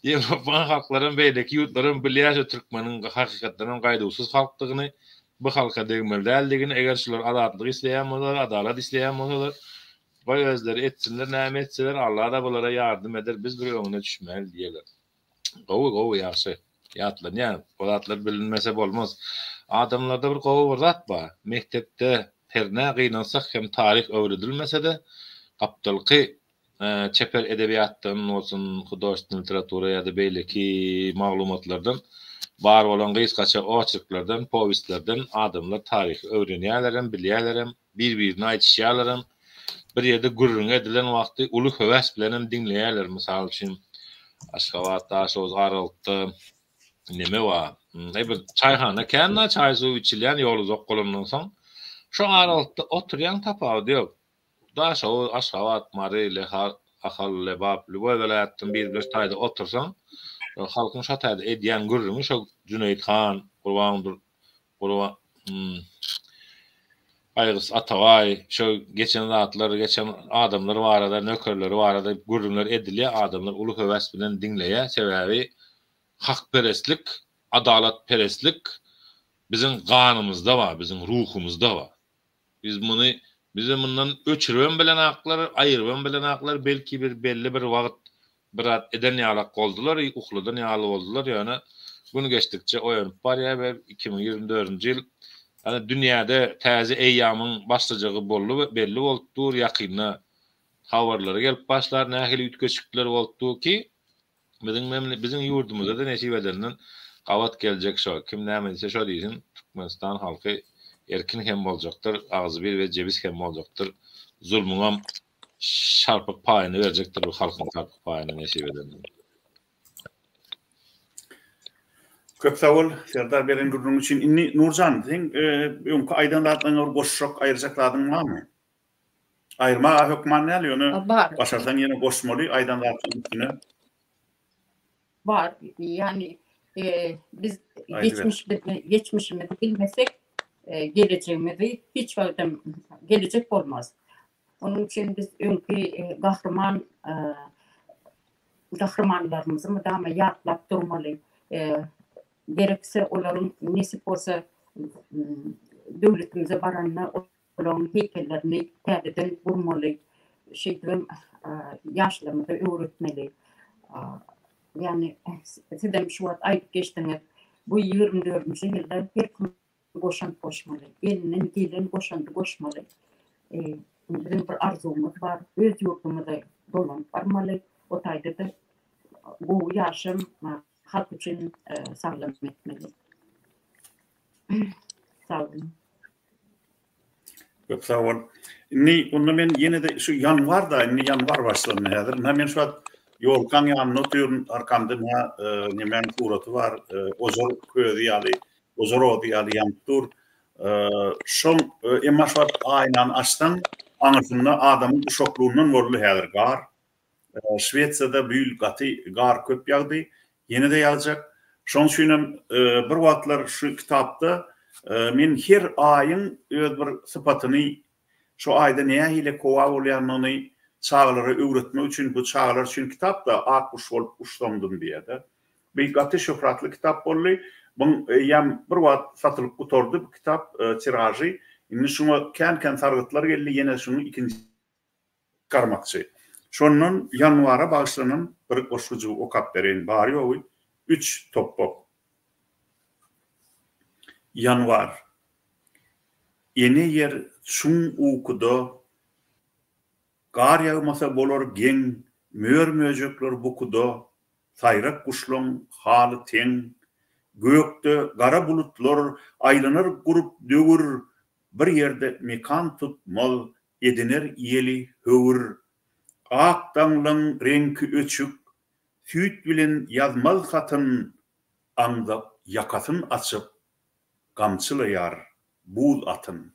Ýewropaň halklaram beýleki ýurtlaram bilýär şu türkmeniň hakykatdanam gaýduwsyz halkdygyny, bu halka degmeli däldigini, eger şular azatlyk isleýän bolsalar, adalat isleýän bolsalar, goý özleri etsinler näme etseler, Alla-da bulara ýardam eder, biz bir öňüne düşmäli diýerler. Gowy, gowy, ýagşy. Ýatlanýar. O zatlar bilinmese bolmaz. Adamlarda bir gowy bir zat bar. Mekdepde hernä gynansak hem taryh öwredilmese-de, gapdalky çeper edebiýatdan bolsun, hudožestwennyý literatura ýa-da beýleki maglumatlardan bar bolan gysgaça oçerklerden, powestlerden adamlar taryhy öwrenýärlerem, bilýärlerem. Bir-birine aýdyşýarlaram. Bir ýerde gürrüň edilen wagty uly höwes bilenem diňleýärler. Mysal üçin, Aşgabat, Daşoguz aralykda neme bar? Eý bir çaýhana kän-dä, çaý-suw içilýän, ýol uzak bolandan soň. Şo aralykda oturýaň tapawudy ýok. Daşoguz, Aşgabat, Mary, Lehar, Ahal, Lebap, lýuboý welaýatdan biri bilen şu taýda otursaň, halkyň şo taýda edýän gürrüňi şo Jüneýit han, Gurban Gurban Gaýgysyz Atabaý şo geçen zatlar, geçen adamlar barada, nökerleri barada gürrüňler edilýär, adamlar uly höwes bilen diňleýär. Sebäbi hakperestlik, adalatperestlik biziň ganymyzda bar, biziň ruhumyzda bar. Biz muny bizi mundan öçüribem bilenaklar, aýyrybam bilenaklar, belki bir belli bir wagt bir zat eden ýalak boldular, ukladan ýaly boldular, ýöne gün geçdikçe oýanyp barýar we 2024-nji ýyl ýagny dünýäde täze eýýamyň başlajagy boldy we belli bolup dur, ýakynda habarlary gelip başlar, nähili üýtgeşikler bolup dur ki, Biziň memle biziň ýurdumyza-da nesip edenden gabat geljek şo. Kim näme diýse şo diýsin, Türkmenistan halky erkin hem boljakdyr, agzybir we jebis hem boljakdyr. Zulmuňam şarpyk paýyny berjekdir bu halkyň şarpyk paýyny nesip edenden. Köp sag bol Serdar beren gürrüň üçin. Indi Nurjan seň öňki aýdan zatlaryňa bir goşjak, aýyrjak zadyň barmy? Aýyrmaga hökman däl, ýöne Bar. başarsaň ýene goşmaly aýdan zatlaryň üstüne. Bar. Ýagny e, biz Aýdyber. geçmiş geçmişimizi bilmesek, e, gelejegimizi hiç wagtam gelejek bolmaz. Onuň üçin biz öňki e, gahryman e, gahrymanlarymyzy mydama ýatlap durmaly. Gerekse olaryň nesip bolsa döwletimize baranda olaryň heýkellerini täzeden gurmaly. Şeýdibem ýaşlarymyza öwretmeli. Ýagny sizem şu wagt aýdyp geçdiňiz, bu 24-nji ýylda her kim goşant goşmaly. Elinden gelen goşandy goşmaly. Biziň bir arzuwymyz bar, öz ýurdumyza dolanyp barmaly. O taýda-da gowy ýaşam halk üçin saglam etmeli. Sag boluň. Köp sag bol. Indi onda men ýene-de şu ýanwar-da, indi ýanwar başlandy häzir. Ynha men şu wagt ýolkaň ýanynda otyryn, arkamda ynha nemäň suraty bar, ojar közi ýaly, ojar ody ýaly ýanyp dur. Şol emma şu wagt aýnany açsaň, aňyrsynda adamyň guşaklygyndan boldy häzir gar. Şwesiýada bu ýyl gaty gar köp ýagdy, ýene-de ýagjak. Şonuň üçin hem bir wagtlar şu kitapda men her aýyň öz bir sypatyny, şu aýda nähili howa bolýanyny çagalara öwretmek üçin, bu çagalar üçin kitap-da, Ak guş bolup uçsamdym diýýär-de. Bu gaty şöhratly kitap boldy. Buň eýýäm bir wagt satylyp gutardy bu kitap, tiražy. Indi şuňa kän-kän sargytlar geldi, ýene şunuň ikinji Çykarmakçy. Şondan ýanwara bagyşlanan bir goşgujygy okap bereýin, bary-ýogy üç topbak. Ýanwar. Ene ýer çuň ukuda, Gar ýagmasa bolar geň, Mör-möjekler bukuda, Saýrak guşlaň haly teň. Gökde gara bulutlar, Aýlanar gurup döwür, Bir ýerde mekan tutmaz, Ediner ýeli höwür. Ak daňlaň reňki öçük, Süýt bilen ýazmaz hatyn, Aňzak ýakasyn açyp, Gamçylaýar buz atyn.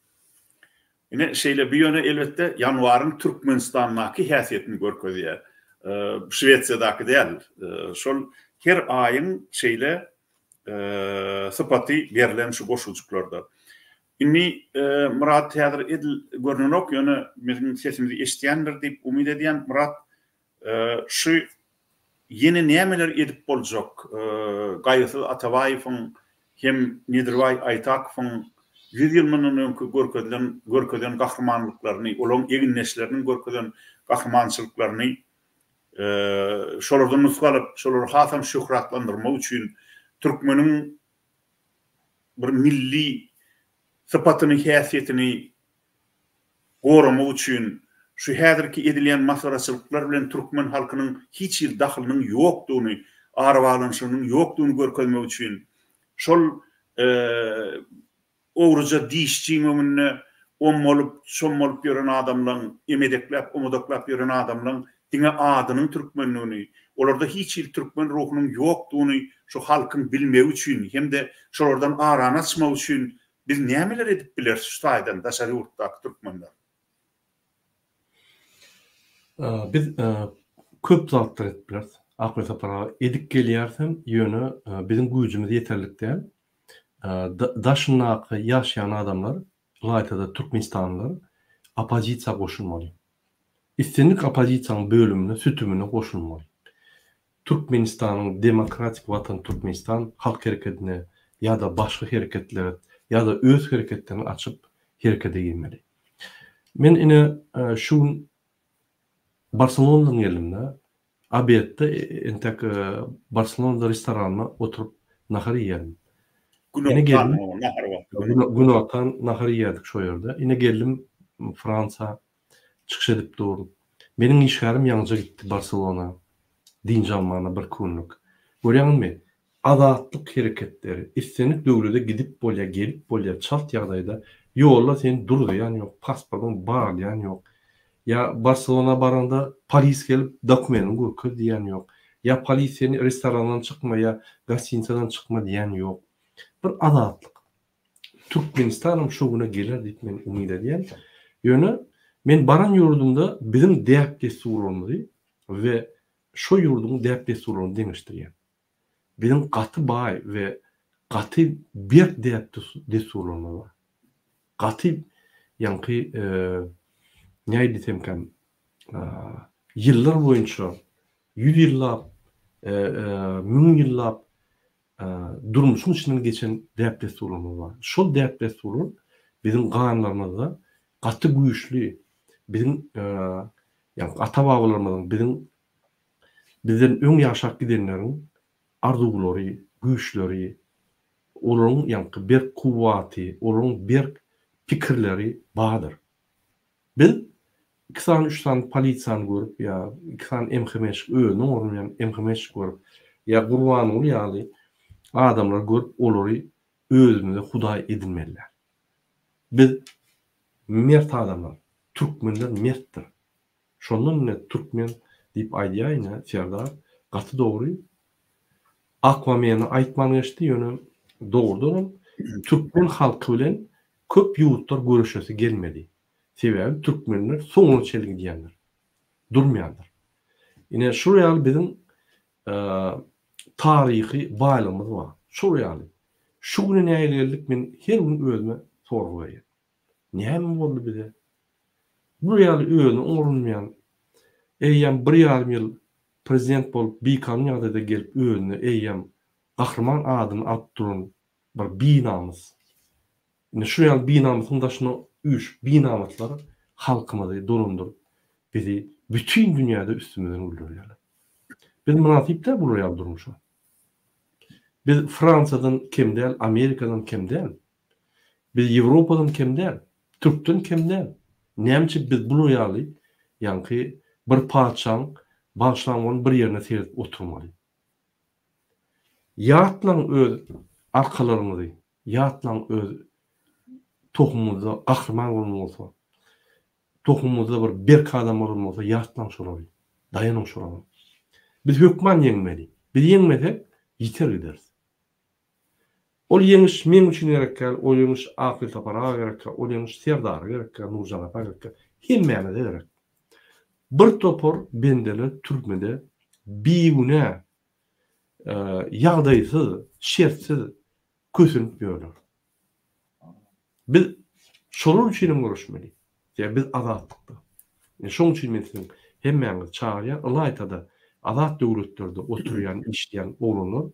Ine, şeýle, bu ýöne, elbetde, ýanwaryň Türkmenistandaky häsiýetini görkezýär. Şwesiýadaky däl. Şol her aýyň şeýle sypaty berlen şu goşujyklarda. Indi Myrat häzir edil görnenok, ýöne biziň sesimizi eşidýändir diýip umyt edýän. Myrat, şu ýene nämeler edip boljak? Gaýgysyz Atabaýewiň hem Nedirbaý Aýtakowyň ýüz ýyl mundan öňki görkezilen görkezen gahrymanlyklaryny, olaryň egindeşleriniň görkezen gahrymançylyklaryny şolardan nusga alyp, şolary hasam şöhratlandyrmak üçin türkmeniň bir milli sypatyny, häsiýetini goramak üçin şu häzirki edilýän masgaraçylyklar bilen türkmen halkynyň hiç hili dahylynyň ýokdugyny, arabaglanyşygynyň ýokdugyny görkezmek üçin şol Ogruja dişçiň öňünde ommalyp, çommalyp ýören adamlaň, emedekläp, omadaklap ýören adamlaň diňe adynyň türkmendigini, olarda hiç hili türkmen ruhunyň ýokdugyny şu halkyň bilmegi üçin hem-de şolardan arany açmak üçin biz nämeler edip bileris şu taýdan daşary ýurtdaky türkmenler? Biz köp zatlar edip bileris. Akgül Sapar aga, edip gelýärisem, ýöne biziň güýjümiz ýeterlik däl. Daşyndaky ýaşaýan adamlar, ylaýta-da türkmenistanlylar oppozisiýa goşulmaly. Islendik oppozisiýanyň bölümine, sütümine goşulmaly. Türkmenistanyň demokratik Watan Türkmenistan halk herekedine ýa-da başga hereketlere ýa-da öz hereketlerini açyp herekete girmeli. Men ine şu gün Barselonadan geldim-de, obedde entek Barselonada restoranda oturyp nahar iýýärdim. Günortan nahar wagty. Günortan nahar iýýärdik şo ýerde. Ine geldim Fransiýa çykyş edip durun. Meniň işgärim ýaňyja gitdi Barselona dynç almana birki günlük. Görýäňizmi, Azatlyk hereketleri, islendik döwlede gidip bolýar, gelip bolýar, çalt ýagdaýda, ýolda seni duruzýan ýok, pasportyňy barlaýan ýok. Ýa Barselona baraňda polis gelip dokumentiňi görkez diýýän ýok. Ýa polis seni restorandan çykma ýa gostinitsadan çykma diýýän ýok. Bir azatlyk. Türkmenistanam şo güne geler diýip men umyt edýän. Ýöne men baran ýurdumda biziň däp-dessurlarymyzy we şo ýurduň däp-dessurlaryny deňeşdirýän. Biziň gaty baý we gaty berk däp-dessurlarymyz bar. Gaty ýaňky näý diýsemkäm, ýyllar boýunça. Ýüz ýyllap, müň ýyllap durmuşyň içinden geçen däp-dessurlarymyz bar. Şol däp-dessurlar biziň ganlarymyzda gaty güýçli, biziň ýagny ata-babalarymyzyň, biziň bizden öň ýaşap gidenleriň arzuwlary, güýçleri, olaryň ýaňky berk kuwwaty, olaryň berk pikirleri bardyr. Biz iki sany, üç sany polisiýany görüp ýa iki sany MHM-şik özüniň orny bilen MHM-şik görüp ýa Gurbanguly ýaly adamlary görüp olary özümize hudaý edinmeli däl. Biz mert adamlar, türkmenler mertdir. Şondan ine türkmen diýip aýdýar ine Serdar gaty dogry. Akwameni aýtman geçdi ýöne dogrudanam türkmen halky bilen köp ýurtlar göreşesi gelmedi. Sebäbi türkmenler soňuna çenli gidýändir. Durmaýandyr. Ine şul ýaly biziň taryhy baýlygymyz bar. Şol ýaly. Şu güne nähili geldik men her gün özüme sorag berýän. Näme boldy bize? Bul ýaly özüni oňrunmaýan, eýýäm bir ýarym ýyl prezident bolup bikanun ýagdaýda gelip özüne eýýäm gahryman adyny alyp duran bir binamys. Ine şu ýaly binamysyň daşyna üýşüp binamyslar halkymyzy dolandyryp bizi bütin dünýäde üstümizden güldürýärler. Biz mynasyp däl bular ýaly durmuşa. Biz Fransiýadan kem däl, Amerikadan kem däl. Biz Ýewropadan kem däl, türkden kem däl. Näme üçin biz bular ýaly ýaňky bir patyşaň bagyşlan bolan bir ýerine seredip oturmaly? Ýatlaň öz arkalaryňyzy, ýatlaň öz tohumyňyzda gahryman bolan bolsa, tohumyňyzda bir berk adam bolan bolsa ýatlaň şolary, daýanyň şolara. Biz hökman ýeňmeli. Biz ýeňmesek ýiter gideris. Ol ýeňiş meň üçin gerek däl, ol ýeňiş Akylsapar aga gerek däl, ol ýeňiş Serdara gerek däl, Nurjan apa gerek däl. Hemmämize gerek. Bir topar bendeler türmede bigünä, ýagdaýsyz, şertsiz kösenip ýörler. Biz şolar üçin hem göreşmeli. Sebäbi biz azatlykda. Ine şoň üçin men siziň hemmäňizi çagyrýan, ylaýta-da azat döwletlerde oturýan, işleýän oglanlar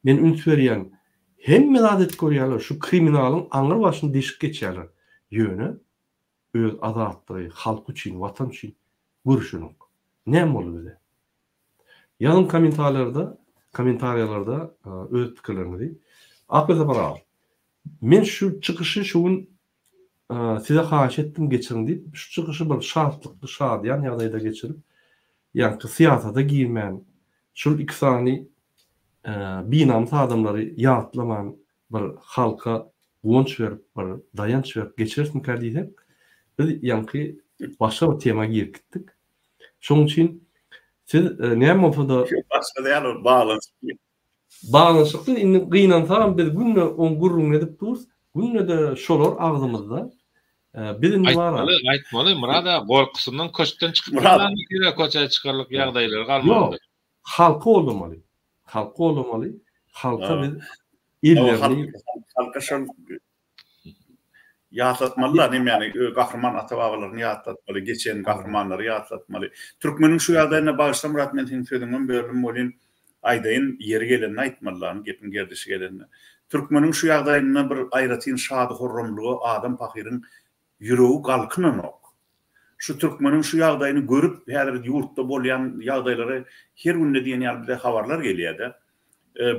Men üns berýän, hemme zat edip görýärler, şu kriminalyň aňry başyny deşip geçýärler. Ýöne öz azatlygy, halky üçin, watan üçin göreşenok. Näme boldy bize? Ýazyň kommentariýalarda, kommentariýalarda öz pikirleriňizi. Akbesapar aga, men şu çykyşy şu gün Size haýyş etdim geçiriň diýip, şu çykyşy bir şatlykly, şadyýan ýagdaýda geçirip, ýaňky syýasata girmän, şul iki sany binamys adamlary ýatlaman bir halka guwanç berip, bir daýanç berip geçirerismikä diýsek, biz ýaňky başga bir tema girip gitdik. Şonuň üçin siz näme bolsa-da Başga däl ol baglanyşykly. Baglanyşykly indi gynansagam biz günde oň gürrüňini edip durus, günde-de şolar agzymyzda. Biz indi bar. Aýtmaly, aýtmaly Myrat aga gorkusyndan köşkden çykyp bilmändir, köçä çykarlyk ýagdaýlary galmandyr. Ýok, halky goldamaly. Halky goldamaly. Halka biz ellerini Halka şol Ýatlatmaly-da nemäni, gahryman ata-babalaryny ýatlatmaly, geçen gahrymanlary ýatlatmaly. Türkmeniň şu ýagdaýynda, bagyşla Myrat, men seniň sözüňem böldüm welin, aýdaýyn, ýeri gelende aýtmaly-da, gepiň gerdişi gelende. Türkmeniň şu ýagdaýynda bir aýratyn şady-horramlyga adam pahyryň ýüregi galkynanok. Şu türkmeniň şu ýagdaýyny görüp, häzir ýurtda bolýan ýagdaýlary her günde diýen ýaly bize habarlar gelýär-de.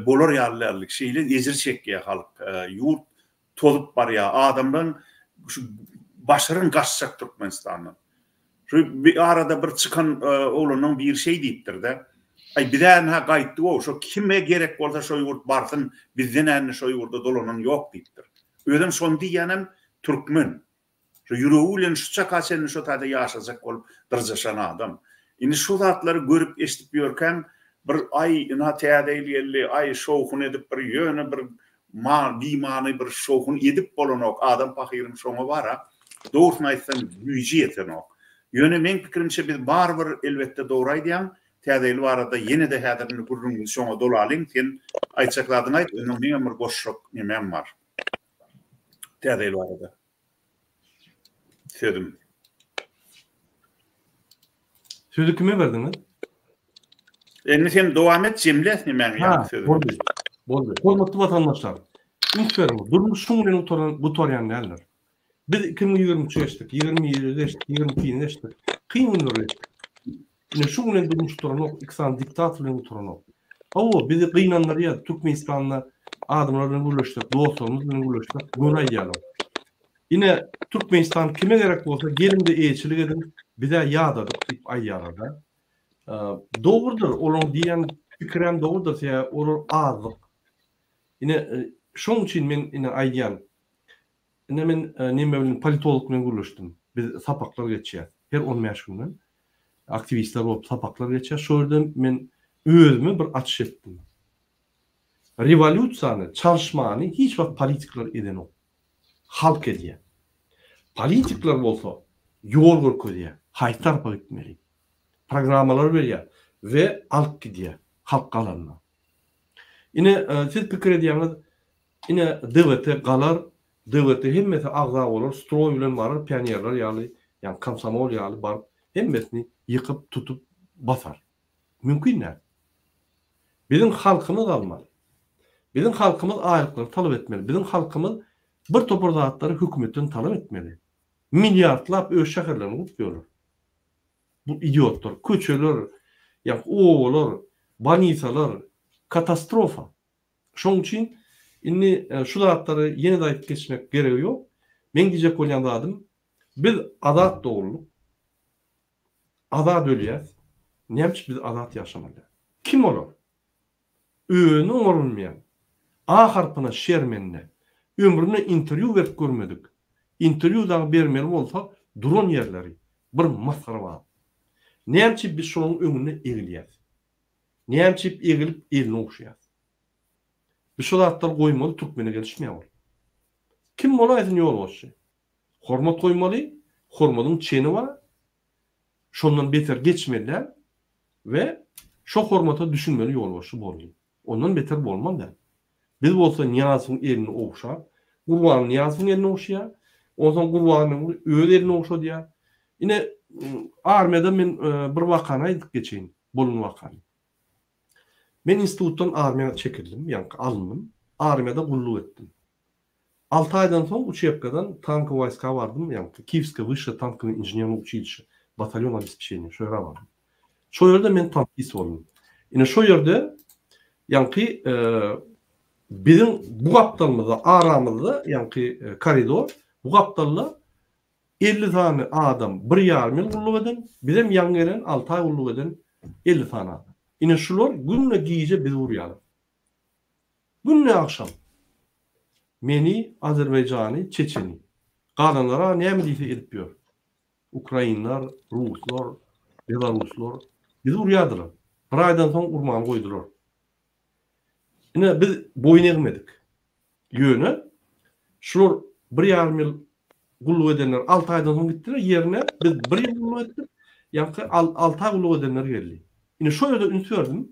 Bolar ýaly däldik. Şeýle ejir çekýär halk. Ýurt tozup barýar. Adamlaryň şu başyryn gaçjak Türkmenistandan. Şu bir arada bir çykan oglanlaryň biri şeý diýipdir-de. Aý biz-ä gaýtdyk-ow, şo kime gerek bolsa şo ýurt barsyn, bizden-ä indi şo ýurda dolanan ýok diýipdir. Özem şony diýýänem türkmen. Şu ýüregi bilen şu çaka çenli şo taýda ýaşajak bolup dyrjaşan adam. Indi şu zatlary görüp eşidip ýörkäň bir aý ynha täze ýyl geldi, aý şowhun edip bir ýöne bir bimany bir şowhun edip bolanok, adam pahyryň şoňa bara dogrusyny aýtsam güýji ýetenok. Ýöne meň pikirimçe biz barybir elbetde dogry aýdýaň, täze ýyl barada ýene-de häzir indi gürrüňimizi şoňa dolalyň, sen aýtjak zadyňy aýt, ondan meňem bir goşjak nemem bar. Täze ýyl barada sözüm. Sözi kime berdiňiz? Indi sen dowam et, jemle nämäňi ýaňky sözüňi. Boldy. Boldy. Hormatly watandaşlar, üns beriň, durmuş şuň bilen gutaran, gutarýan däldir. Biz 2023-e geçdik, 21-i geçdik, 22-ni geçdik. Kyn günleri geçdik. Ine şuň bilen durmuş gutaranok, iki sany diktator bilen gutaranok. Hawa, bizi gynandyrýar, Türkmenistanda adamlar bilen gürleşsek, dostlarymyz bilen gürleşsek, göni aýdýarlar. Ine, Türkmenistan kime gerek bolsa, geliň-de eýeçilik ediň, biz-ä ýadadyk diýip aýdýarlar-da. Dogrudyr, olaryň diýýän pikirem dogrudyr, sebäbi olar azlyk. Ine, şoň üçin men ine aýdýan. Ine men neme bilen politolog bilen gürleşdim. Biz sapaklar geçýäs. Her 15 günden aktiwistler bolup sapaklar geçýäs. Şo ýerde men özüme bir açyş etdim. Rewolýusiýany, çalyşmany hiç wagt politikler edenok. Halk edýär. Politikler bolsa ýol görkezýär, haýsy tarapa gitmeli. Programmalar berýär we alyp gidýär halk galanda. Ine siz pikir edýäňiz, ine DWT galar, DWT hemmesi agza bolar, stroý bilen barar, pionerler ýaly, ýagny komsomol ýaly baryp hemmesini ýykyp, tutup basar. Mümkin däl. Biziň halkymyz almaly. Biziň halkymyz aýlyklary talap etmeli. Biziň halkymyz bir topar zatlary hökümetden talap etmeli. Milliardlap öz şäherlerini gurup ýörler. Bu idiotlar. Köçeler, ýa obalar, bolnisalar katastrofa. Şonuň üçin indi şu zatlary ýene-de aýdyp geçmek geregi ýok. Meň diýjek bolýan zadym, biz azat doguldyk. Azat ölýäs. Näme üçin biz azat ýaşamaly däl? Kim olar? Özüni oňarylmaýan, A harpyna şermende, ömründe interwýu berip görmedik, interwýu dagy bermeli bolsa duran ýerleri bir masgara bar. Näme üçin biz şolaryň öňünde egilýäs? Näme üçin egilip elini ogşaýas? Biz şo zatlary goýmaly türkmene gelişmeýär ol. Kim bolaýsyn ýolbaşçy? Hormat goýmaly, hormadyň çeni bar, şondan beter geçmeli däl we şo hormata düşünmeli ýolbaşçy boldy. Ondan beter bolmaly däl. Biz bolsa Nyýazowyň elini ogşap, Gurban Nyýazowyň elini ogşaýar, onsoň Gurbanguly öz elini ogşadýar. Ine, armiýada men bir wakany aýdyp geçeýin, bolan wakany. Men institutdan armiýa çekildim, ýaňky alndym. Armiýada gulluk etdim. Alty aýdan soň uçebkadan tankowy waýska bardym, ýaňky Kiýewskoe wyşşe tankowy inženernoe uçilişe, batalýon obespeçeniýe, şo ýere bardym. Şo ýerde men tankist boldum. Ine şo ýerde ýaňky biziň bu gapdalymyzda, aramyzda ýaňky koridor, bu gapdalda 50 sany adam bir ýarym ýyl gulluk eden, bizem ýaňy gelen alty aý gulluk eden 50 sany adam. Ine şular günde gije bizi urýarlar. Günde agşam. Meni, Azerbaýjany, Çeçeni. Galanlara näme diýse edip ýör. Ukrainler, ruslar, belaruslar bizi urýardylar. Bir aýdan soň urmany goýdular. Ine biz boýun egmedik. Ýöne şular bir ýarym ýyl gulluk edenler alty aýdan soň gitdiler, ýerine biz bir ýyl gulluk etdik, ýaňky alty aý gulluk edenler geldi. Ine şo ýerde üns berdim.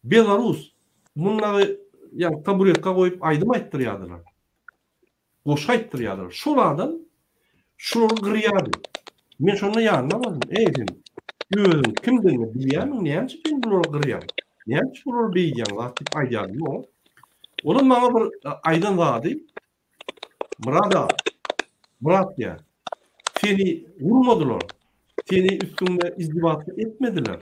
Belarus mundagy ýa taburetka goýup aýdym aýtdyrýardylar. Goşgy aýtdyrýardylar. Şol adam şulary gyrýardy. Men şonda ýanyna bardym. Eý sen özüň kimdigiňi bilýärmiň? Näme üçin sen bulary gyrýaň? Näme üçin bulary beýdýäň zat diýip aýdýardym oňa. Olam maňa bir aýdan zady Myrat aga, Myrat diýýär. Seni urmadylar. Seni üstüňde izdiwatsa etmediler.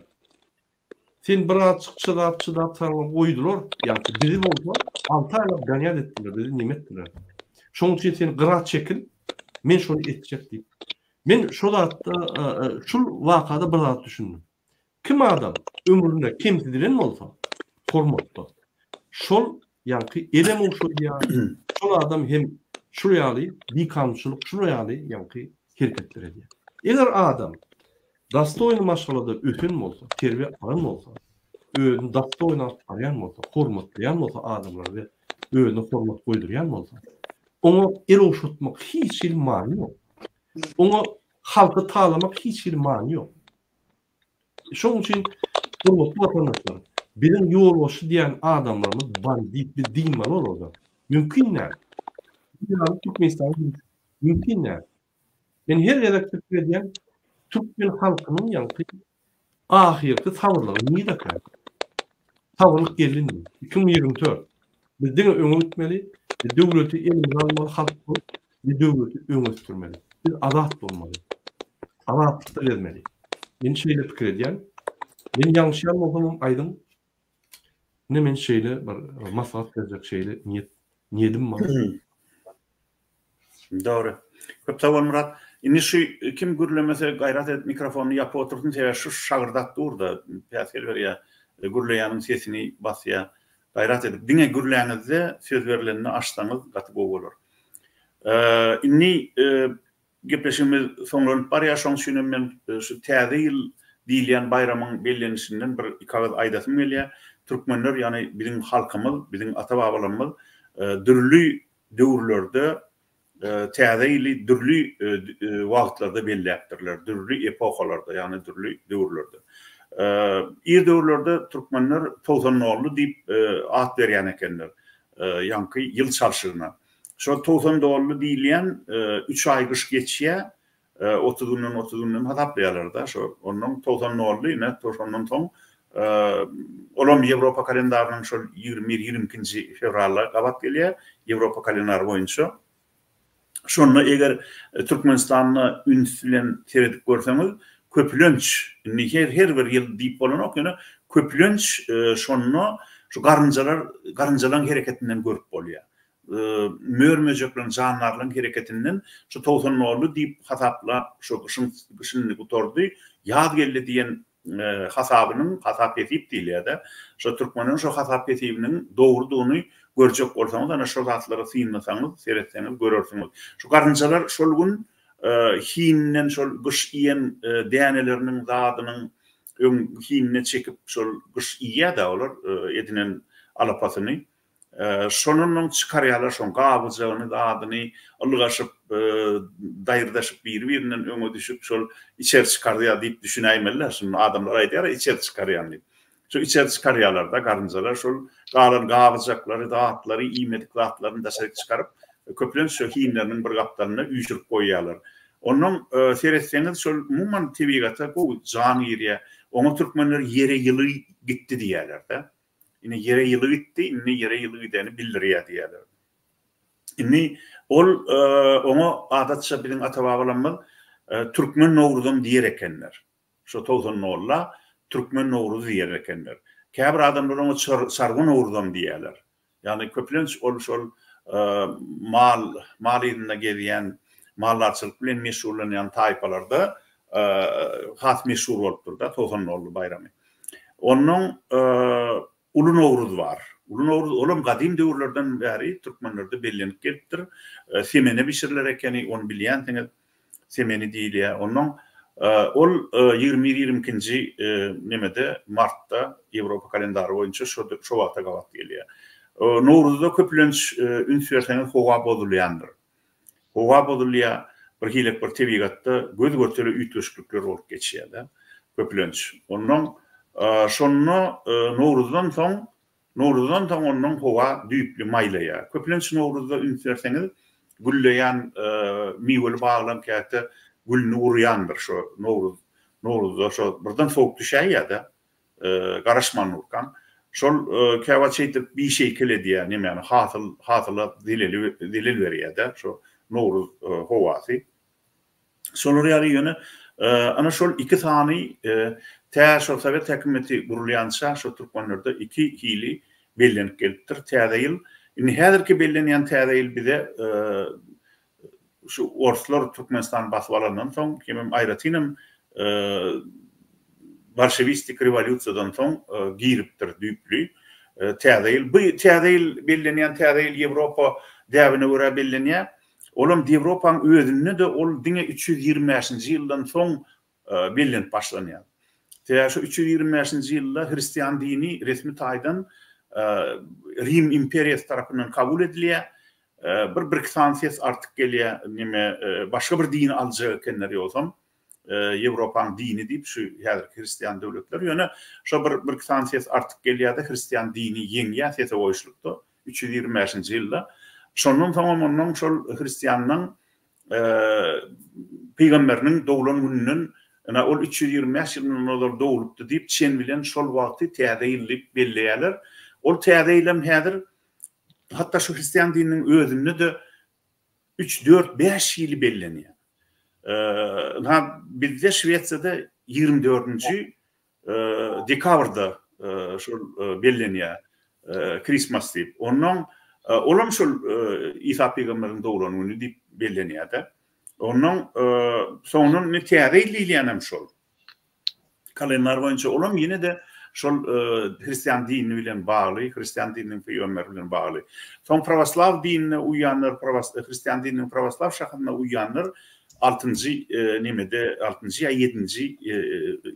Sen birazjyk çydap çydap saňa goýdular, ýagny bizi bolsa alty aýlap ganýat etdiler, bizi neme etdiler. Şonuň üçin sen gyra çekil, men şony etjek diýip. Men şo zatda şul wakada bir zat düşündim. Kim adam ömründe kemsidilen bolsa, hormatda, şol ýaňky elem ogşadýar, şol adam hem şul ýaly bikanunçylyk, şul ýaly ýaňky hereketler edýär. Eger adam Dostoýny maşgalada ösen bolsa, terbiýe alan bolsa, özüni dostoýny alyp barýan bolsa, hormatlaýan bolsa adamlary we özüne hormat goýdurýan bolsa, oňa el ogşatmak hiç hili many ýok. Oňa halky talamak hiç hili many ýok. Şonuň üçin hormatly watandaşlar, biziň ýolbaşçy diýen adamlarymyz bandit, biz dynmaly olardan. Mümkin däl. Türkmenistanyň mümkin däl. Men her gezek pikir edýän, türkmen halkynyň ýaňky. Ahyrky sabyrlygy nirdekä? Sabyrlyk geldi indi. 2024. Biz diňe öňe gitmeli, we döwleti elimize almaly halk bolup, we döwleti öňe ösdürmeli. Biz azat bolmaly. Azatlykda gezmeli. Men şeýle pikir edýän. Men ýalňyşýan bolsamam aýdyň. Ine men şeýle bir maslahat berjek şeýle niýet niýedim bar. Dogry. Köp sag bol Myrat. Indi şu kim gürlemese gaýrat edip mikrofonyny ýapyp otursyn sebäbi şu şagyrdap durda päsgel berýär. Gürleýäniň sesini basýar. Gaýrat edip diňe gürläňizde söz berlende açsaňyz gaty gowy bolar. Indi Gepleşigimiz soňlanyp barýar, şonuň üçin hem men şu Täze ýyl diýilýän baýramyň bellenişinden bir iki agyz aýdasym gelýär. Türkmenler, ýagny biziň halkymyz, biziň ata-babalarymyz dürli döwürlerde Täze ýyly dürli wagtlarda belläpdirler, dürli epohalarda, ýagny dürli döwürlerde. Ir döwürlerde türkmenler 90 nolly diýip at berýän ekenler, ýaňky ýyl çalşygyna. Şol 90 dolly diýilýän üç aý gyş geçýär, 30 günden 30 günden hasaplaýarlar-da şo. Onnoň 90 dolly ine şondan soň olam Ýewropa kalendarynyň şol 21, 22-nji fewrala gabat gelýär, Ýewropa kalendary boýunça. Şonda eger Türkmenistanda üns bilen seredip görseňiz, köplenç, indi her her bir ýyl diýip bolanok, ýöne köplenç şonda şu garynjalar, garynjalaryň hereketinden görüp bolýar. Mör-möjekleriň, jandarlaryň hereketinden şu 90 nolly diýip hasaplap, şu gyşyň gyş indi gutardy, ýaz geldi diýen hasabynyň, hasap-hesip diýilýär-dä, şo türkmeniň şo hasap-hesibiniň dogrudygyny görjek bolsaňyz, ana şo zatlary synlasaňyz, seretseňiz görersiňiz. Şu garynjalar şol gün hininden şol gyş iýen däneleriniň, zadynyň öň hinine çekip şol gyş iýýär-dä olar edinen alapasyny. Şonundan çykarýarlar şoň gabyjagyny, zadyny ylgaşyp, daýyrdaşyp biri-birinden öňe düşüp şol içeri çykarýar diýip düşünäýmeli-dä. Şunda adamlar aýdýar-a içeri çykarýan diýip. Şo içeri çykarýarlar-da garynjalar şol galan gabyjaklary, zatlary, iýmedik zatlaryny daşaryk çykaryp, köplenç şo hinleriniň bir gapdalynda üýşürip goýýarlar. Onnoň seretseňiz şol umuman tebigata gowy jan girýär. Oňa türkmenler ýere ýyly gitdi diýýärler-de. Indi ýere ýyly gitdi, indi ýere ýyly gideni bildirýär diýýärler. Indi ol oňa adatça biziň ata-babalarymyz türkmen nowruzam diýer ekenler. Şo 90 nolla türkmen nowruzy diýer ekenler. Käbir adamlar oňa çarwa nowruzam diýýärler. Ýagny köplenç ol şol mal mal yzynda gezýän, maldarçylyk bilen meşgullanýan taýpalarda has meşhur bolupdyr-da 90 nolly baýramy. Onnoň Uly Nowruz bar. Uly Nowruz olam gadym döwürlerden bäri türkmenlerde bellenip gelipdir. Semene bişiriler ekeni, ony bilýänsiňiz. Semeni diýilýär. Onnoň ol 21, 22-nji nemede martda Ýewropa kalendary boýunça şo şo wagta gabat gelýär. Nowruzda köplenç üns berseňiz howa bozulýandyr. Howa bozulýar, bir hilek bir tebigatda göz-görtele üýtgeşiklikler bolup geçýär-de, köplenç. Onnoň şonda Nowruzdan soň, Nowruzdan soň onnoň howa düýpli maýlaýar. Köplenç Nowruzda üns berseňiz, gülleýän miweli baglaryň käte gülüni urýandyr şo Nowruz, Nowruzda şo birden sowuk düşäýýär-de. Garaşman durkaň. Şol käwagt şeýdip bişeýkel edýär nemäni hasyl hasyla zeleli zelel berýär-de şo nowruz howasy. Şolar ýaly ýöne ana şol iki sany tä şol sowet häkimiýeti gurulýança şo türkmenlerde iki hili bellenip gelipdir täze ýyl. Indi häzirki bellenýän täze ýyl bize Şu orslar Türkmenistany basyp alandan soň, hemem aýratynam bolşewistik rewolýusiýadan soň giripdir düýpli Täze ýyl. Bu Täze ýyl bellenýän Täze ýyl Ýewropa däbine görä bellenýär. Olam Ýewropanyň özünde-de ol diňe 325-nji ýyldan soň bellenip başlanýar. Sebäbi şu 325-nji ýylda hristian dini resmi taýdan Rim imperiýasy tarapyndan kabul edilýär. Bir birki sany ses artyk gelýär, neme başga bir dini aljak ekenler ýogsam Ýewropaň dini diýip şu häzirki hristian döwletler. Ýöne şo bir birki sany ses artyk gelýär-de hristian dini ýeňýär sese goýuşlykda 325-nji ýylda. Şondan soňam ondan şol hristianlaň pygamberiniň doglan gününden Ynha, ol 325 ýyl mundan ozal doglupdy diýip, çen bilen şol wagty Täze ýyl diýip belleýärler. Ol Täze ýylam häzir hatda şu hristian dininiň özünde-de üç, dört, bäş ýyly bellenýär. Ynha, bizde Şwesiýada 24-nji dekabrda şol bellenýär Christmas diýip. Onnoň olam şol Isa pygamberiň doglan güni diýip bellenýär-de. Onnoň soňundan indi täze ýyl diýilýänem şol. Kalendar boýunça olam ýene-de şol hristian dini bilen bagly, hristian dininiň pygamberi bilen bagly. Soň prawoslaw dinine uýanlar, hristian dininiň prawoslaw şahyna uýanlar altynjy nemede, altynjy ýa ýedinji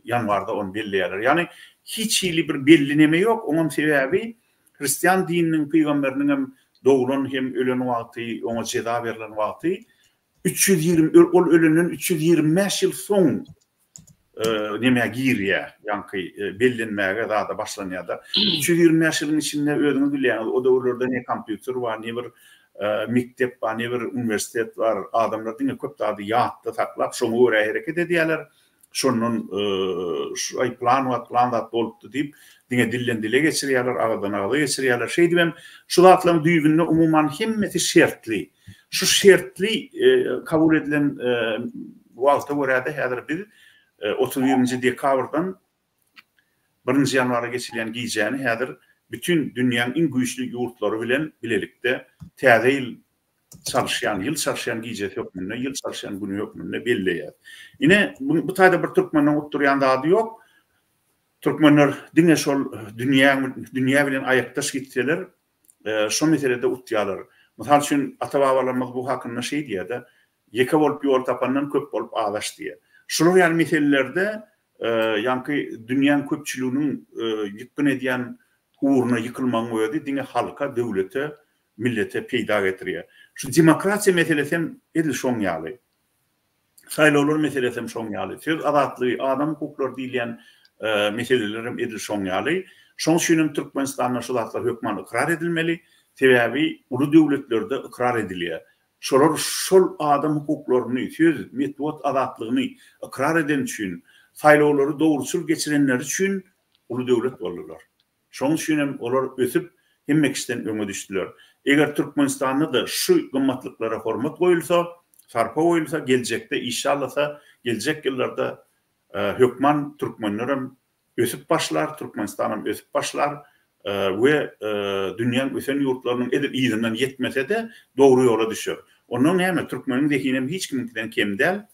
ýanwarda ony belleýärler. Ýagny hiç hili bir belli neme ýok, oňam sebäbi hristian dininiň pygamberiniň hem doglan hem ölen wagty, oňa jeza berlen wagty 320 ol ölenden 325 ýyl soň nemä girýär, ýaňky bellenmäge zada başlanýar-da. 325 ýylyň içinde özüňiz bilýäňiz, o döwürlerde ne kompýuter bar, ne bir mekdep bar, ne bir uniwersitet bar. Adamlar diňe köp zady ýatda saklap, şoňa görä hereket edýärler. Şondan şu aý plan wagt, plan zat bolupdy diýip, diňe dilden dile geçirýärler, agyzdan agyza geçirýärler. Şeýdibem şu zatlaryň düýbünde umuman hemmesi şertli. Şu şertli kabul edilen wagta görä-de häzir biz 31-nji dekabrdan birinji ýanwara geçilýän gijäni häzir bütin dünýäň iň güýçli ýurtlary bilen bilelikde täze ýyl çalyşýan, ýyl çalyşýan gijesi hökmünde, ýyl çalyşýan güni hökmünde belleýäris. Ine, bu taýda bir türkmeniň utdurýan zady ýok. Türkmenler diňe şol dünýä dünýä bilen aýakdaş gitseler, şo meselede utýarlar. Mysal üçin, ata-babalarymyz bu hakynda şeý diýýär-de, Ýeke bolup ýol tapandan köp bolup azaş diýýär. Şular ýaly meselelerde ýaňky dünýäň köpçüliginiň ýykgyn edýän ugruna ýykylmagyň özi diňe halka, döwlete, millete peýda getirýär. Şu demokratiýa meselesi hem edil şoň ýaly. Saýlawlar meselesi hem şoň ýaly. Söz azatlygy, adam hukuklary diýilýän meseleler hem edil şoň ýaly. Şoň üçin hem Türkmenistanda şu zatlar hökman ykrar edilmeli. Sebäbi uly döwletlerde ykrar edilýär. Şolar şol adam hukuklaryny, söz, metbugat azatlygyny ykrar edeni üçin, saýlawlary dogruçyl geçirenleri üçin uly döwlet boldular. Şonuň üçin hem olar ösüp, hemme kişiden öňe düşdüler. Eger Türkmenistanda-da şu gymmatlyklara hormat goýulsa, sarpa goýulsa, geljekde işşallasa, geljek ýyllarda hökman türkmenlerem ösüp başlar, Türkmenistanam ösüp başlar we dünýäň ösen ýurtlarynyň edil yzyndan ýetmese-de, dogry ýola düşer. Onnoň näme, türkmeniň zehinem hiç kimiňkiden kem däl.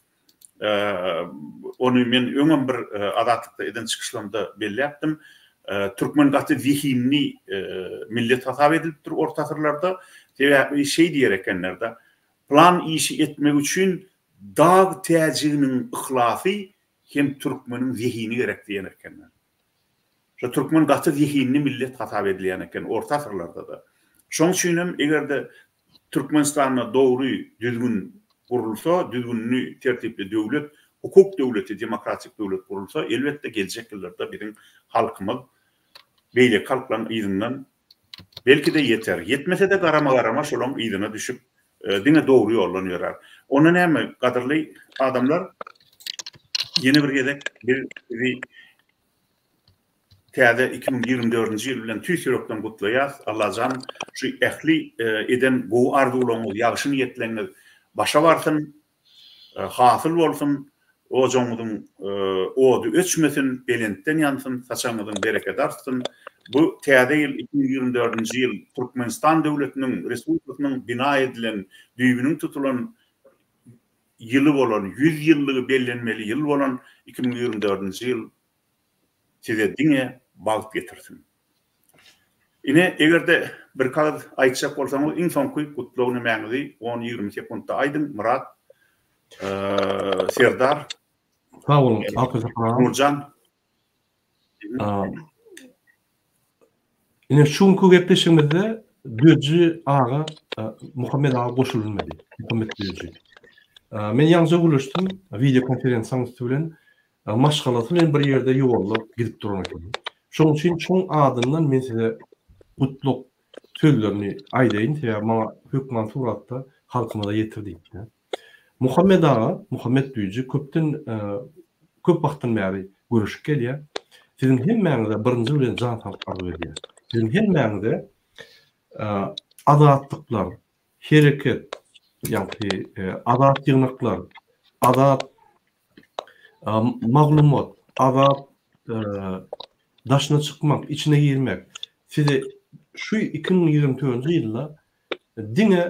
Ony men öňem bir Azatlykda eden çykyşlarymda belläpdim. Türkmen gaty zehinli millet hasap edilipdir orta asyrlarda. Sebäbi şeý diýer ekenler-de, Plan işi etmek üçin dag täjiginiň yhlasy hem türkmeniň zehini gerek diýen ekenler. Şo türkmen gaty zehinli millet hasap edilýän eken orta asyrlarda-da. Şoň üçin hem eger-de Türkmenistanda dogry düzgün gurulsa, düzgünli, tertipli döwlet, hukuk döwleti, demokratik döwlet gurulsa, elbetde geljek ýyllarda biziň halkymyz beýleki halklaryň yzyndan belki-de ýeter. Ýetmese-de garama-garama şolaryň yzyna düşüp, diňe dogry ýoldan ýörär. Onda näme, gadyrly adamlar, ýene bir gezek biz sizi Täze 2024-nji ýyl bilen tüýs ýürekden gutlaýas. Allajan şu ähli eden gowy arzuwlaryňyz, ýagşy niýetleňiz başa barsyn, hasyl bolsun, ojagyňyzyň ody öçmesin, belentden ýansyn, saçagyňyzyň berekedi artsyn. Bu täze ýyl 2024-nji ýyl Türkmenistan döwletiniň, respublikasynyň bina edilen, düýbüniň tutulan ýyly bolan, ýüz ýyllygy bellenmeli ýyl bolan 2024-nji ýyl Size diňe bagt getirsin. Ine, eger-de bir kagyz aýtjak bolsaňyz, iň soňky gutlag nemäňizi on-ýigrimi sekuntda aýdyň, Myrat, Serdar. Sag boluň, Alty Sapar aga. Nurjan. Ine, şu günki gepleşigimizde Döji aga, Muhammet aga goşulmady. Muhammet Döji. Men ýaňja gürleşdim, wideo konferensiýanyň üsti bilen. Maşgalasy bilen bir ýerde ýolda gidip duran ekeni. Şonuň üçin şoň adyndan men size gutlag sözlerini aýdaýyn, sebäbi maňa hökman suratda halkymyza ýetir diýipdi. Muhammet aga, Muhammet Düýji köpden. Köp wagtdan bäri göreşip gelýär. Siziň hemmäňize birinji bilen jan saglyk arzuw edýän. Siziň hemmäňize azatlyklar, hereket, ýagny azat ýygnaklar, azat maglumat, azat daşyna çykmak, içine girmek size şu 2024-nji ýylda diňe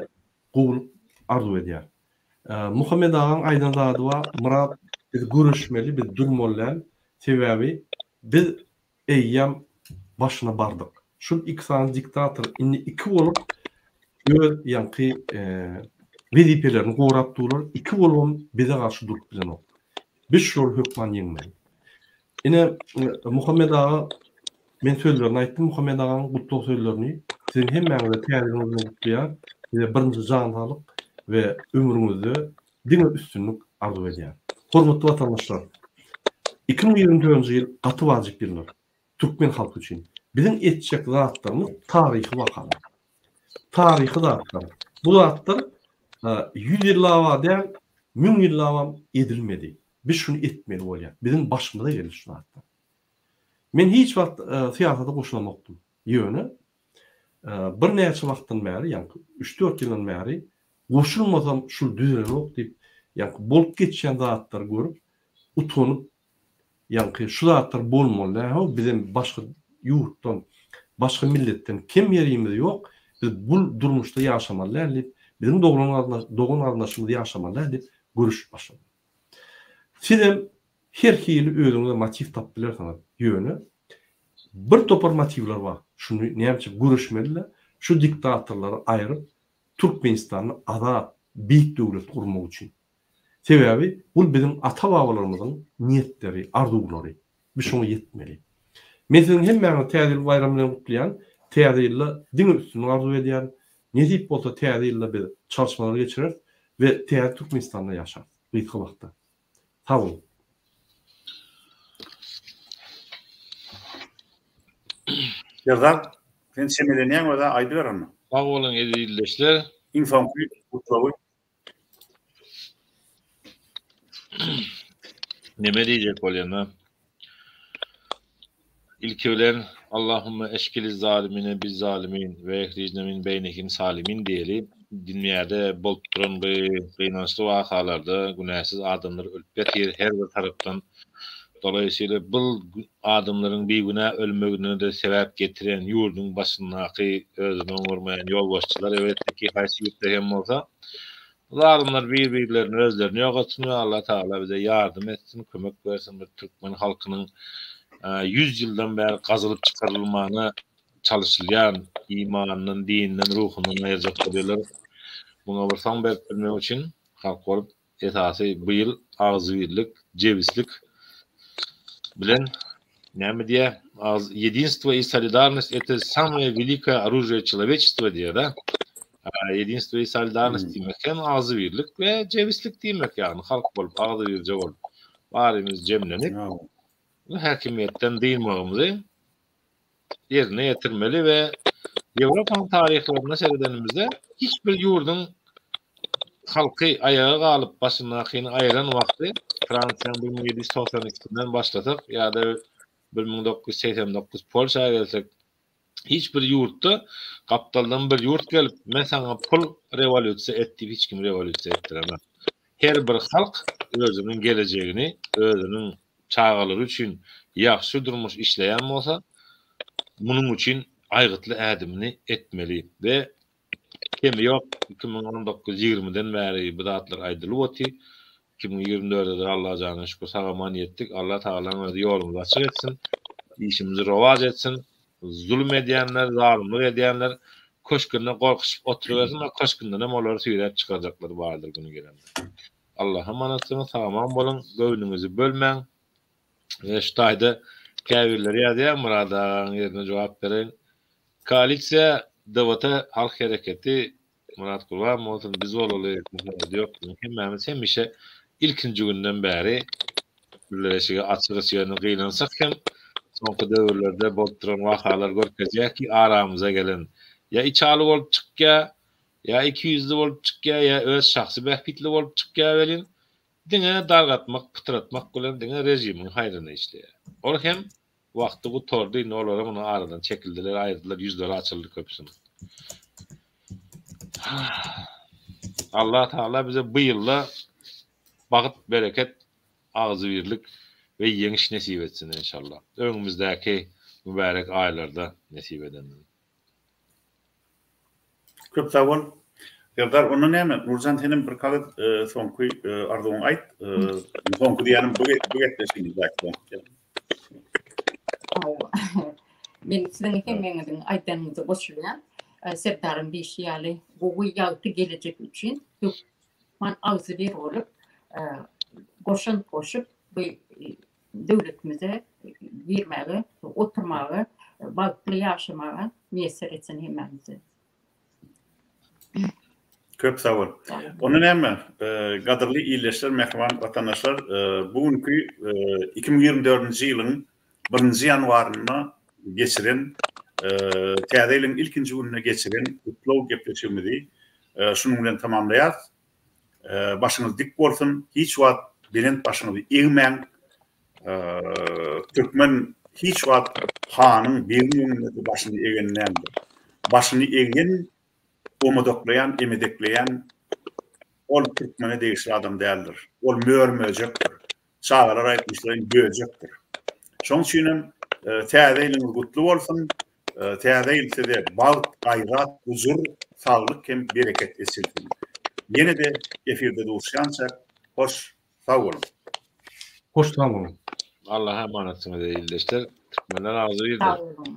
gowulyk arzuw edýär. Muhammet agaň aýdan zady bar, Myrat biz göreşmeli, biz durmaly däl, sebäbi biz eýýäm başyna bardyk. Şul iki sany diktator indi iki bolup öz ýaňky wezipelerini gorap durlar, iki bolubam bize garşy durup bilenok. Biz şulary hökman ýeňmeli. Ine Muhammet aga men sözlerini aýtdym Muhammet agaň gutlag sözlerini. Siziň hemmäňize täze ýylyňyz bilen gutlaýar. Size birinji jan saglyk we ömrüňizde diňe üstünlik arzuw edýän. Hormatly watandaşlar! 2024-nji ýyl gaty wajyp ýyldyr türkmen halky üçin. Biziň etjek zatlarymyz taryhy wakalar. Taryhy zatlar. Bu zatlar ýüz ýyllaba däl, müň ýyllabam edilmedi. Biz şuny etmeli bolýar. Biziň başymyza geldi şu zatlar. Men hiç wagt syýasata goşulamokdym. Ýöne birnäçe wagtdan bäri, ýaňky üç-dört ýyldan bäri goşulmasam şul düzelenok diýip, ýaňky bolup geçýän zatlary görüp, utanyp, ýaňky şu zatlar bolmaly däl-how, bizem başga ýurtdan, başga milletden kem ýerimiz ýok, biz bul durmuşda ýaşamaly däl diýip, biziň dogan-garyndaşymyz ýaşamaly däl diýip göreşip başladym. Sizem her hili özüňize motiw tapyp bilersiňiz. Ýöne bir topar motiwler bar. Şuny näme üçin göreşmeli-de, şu diktatorlary aýryp, Türkmenistanda azat, beýik döwlet gurmak üçin. Sebäbi bul biziň ata-babalarymyzyň niýetleri, arzuwlary. Biz şoňa ýetmeli. Men siziň hemmäňizi Täze ýyl baýramy bilen gutlaýan. Täze ýylda diňe üstünlik arzuw edýärin. Nesip bolsa Täze ýylda biz çalyşmalary geçireris we täze Türkmenistanda ýaşarys gysga wagtda. Sag boluň. Serdar, sen çemelenýäň özä aýdyber onda. Sag boluň eziz ildeşler. Iň soňky gutlagy. Neme diýjek bolýan-a? Ilki bilen Allahumma eşkili zalimine biz zalimin we ehrijne min beýnihim salimin diýeli. Dünýäde bolup duran bu gynançly wakalarda günäsiz adamlar ölüp ýatyr her bir tarapdan. Dolayısıyla bu adamlaryň bigünä ölmegine-de sebäp getiren ýurduň başyndaky özüni oňarmaýan ýolbaşçylar elbetde ki haýsy ýurtda hem bolsa Zalymlar bir-birlerini özlerini ýok etsin we Allah Tagala bize ýardam etsin, kömek bersin bir türkmen halkynyň ýüz ýyldan bäri gazylyp çykarylmana çalyşylýan imanyndan, dininden, ruhundan aýyrjak bolýarlar. Muňa bir soň berip bilmek üçin halk bolup Esasy bu ýyl agzybirlik, jebislik bilen näme diýýär? Jedinstvo i solidarnost это самое великое оружие человечества diýýär da. Jedinstvo i solidarnost diýmek hem agzybirlik we jebislik diýmek, ýagny halk bolup, agzybirje bolup, barymyz jemlenip, bu häkimiýetden dynmagymyzy ýerine ýetirmeli we Ýewropanyň taryhlaryna seredenimizde hiç bir ýurduň halky aýaga galyp başyndakyny aýyran wagty Fransiýanyň 1792-sinden başlasak ýa-da 1989 Polşa gelsek hiç bir ýurtda gapdaldan bir ýurt gelip men saňa pul rewolýusiýa et diýip hiç kim rewolýusiýa etdiremez. Her bir halk özüniň gelejegini, özüniň çagalary üçin ýagşy durmuş işleýän bolsa, munuň üçin aýgytly ädimini etmeli we kemi ýok 2019 ýigrimiden bäri bu zatlar aýdylyp otyr. 2024-de-de Allajana şükür sag-aman ýetdik. Allah Tagalaň özi ýolumyzy açyk etsin. Işimizi rowaç etsin. Zulum edýänler, zalymlyk edýänler köşgünde gorkuşyp oturybersin, we köşgündenem olary süýräp çykarjaklar bardyr güni gelende. Allaha amanatsyňyz, sag-aman boluň, göwnüňizi bölmäň. We şu taýda käbirleri ýazýar, Myrat agaň ýerine jogap bereýin. Koalisiýa DWT Halk Hereketi Myrat Gurban bolsun, biz bolaly, Muhammedi ýok, biziň hemmämiz hemişe ilkinji günden bäri birleşige açygys, ýöne gynansak hem soňky döwürlerde bolup duran wakalar görkezýär ki, aramyza gelen ýa içaly bolup çykýar, Ýa ikiýüzli bolup çykýar, ýa öz şahsy bähbitli bolup çykýar welin, Diňe dargatmak, pytratmak bilen diňe režimiň haýryna işleýär. Ol hem wagty gutardy, indi olaram ony aradan çekildiler, aýyrdylar, ýüzleri açyldy köpüsiniň. Allah Tagala bize bu ýylda bagt, bereket, agzybirlik we ýeňiş nesip etsin enşallah. Öňümizdäki mübärek aýlarda nesip edenden. Köp sag bol. Serdar, onda näme, Nurjan senem bir kagyz soňky arzuwyňy aýt. Soňky diýýänim bu bu gepleşigimizdäki soňky. Hawa. Men siziň hemmeňiziň aýdanyňyza goşulýan. Serdaryň diýşi ýaly, gowy ýagty gelejek üçin hökman agzybir bolup, goşant goşup, bu döwletimize girmäge, oturmaga, bagtly ýaşamaga miýesser etsin hemmämize. Köp sag bol. Onda näme, gadyrly ildeşler, mähriban watandaşlar, bu günki 2024-nji ýylyň birinji ýanwarynda geçiren, täze ýylyň ilkinji gününde geçiren gutlag gepleşigimizi şunuň bilen tamamlaýarys. Başyňyz dik bolsun, hiç wagt belent başyňyzy egmäň. Türkmen hiç wagt hanyň, begiň öňünde başyny egen däldir. Başyny eggen, omadaklaýan, emedekleýän ol türkmene degişli adam däldir. Ol mör-möjekdir. Çagalar aýtmyşlaýyn böjekdir. Şonuň üçin hem täze ýylyňyz gutly bolsun. Täze ýyl size bagt, gaýrat, gujur, saglyk hem bereket eçilsin. Ýene-de efirde duşýançak, hoş sag boluň. Hoş sag boluň. Allaha emanetsyňyz eý ildeşler. Türkmenler agzybirdir. Sag boluň.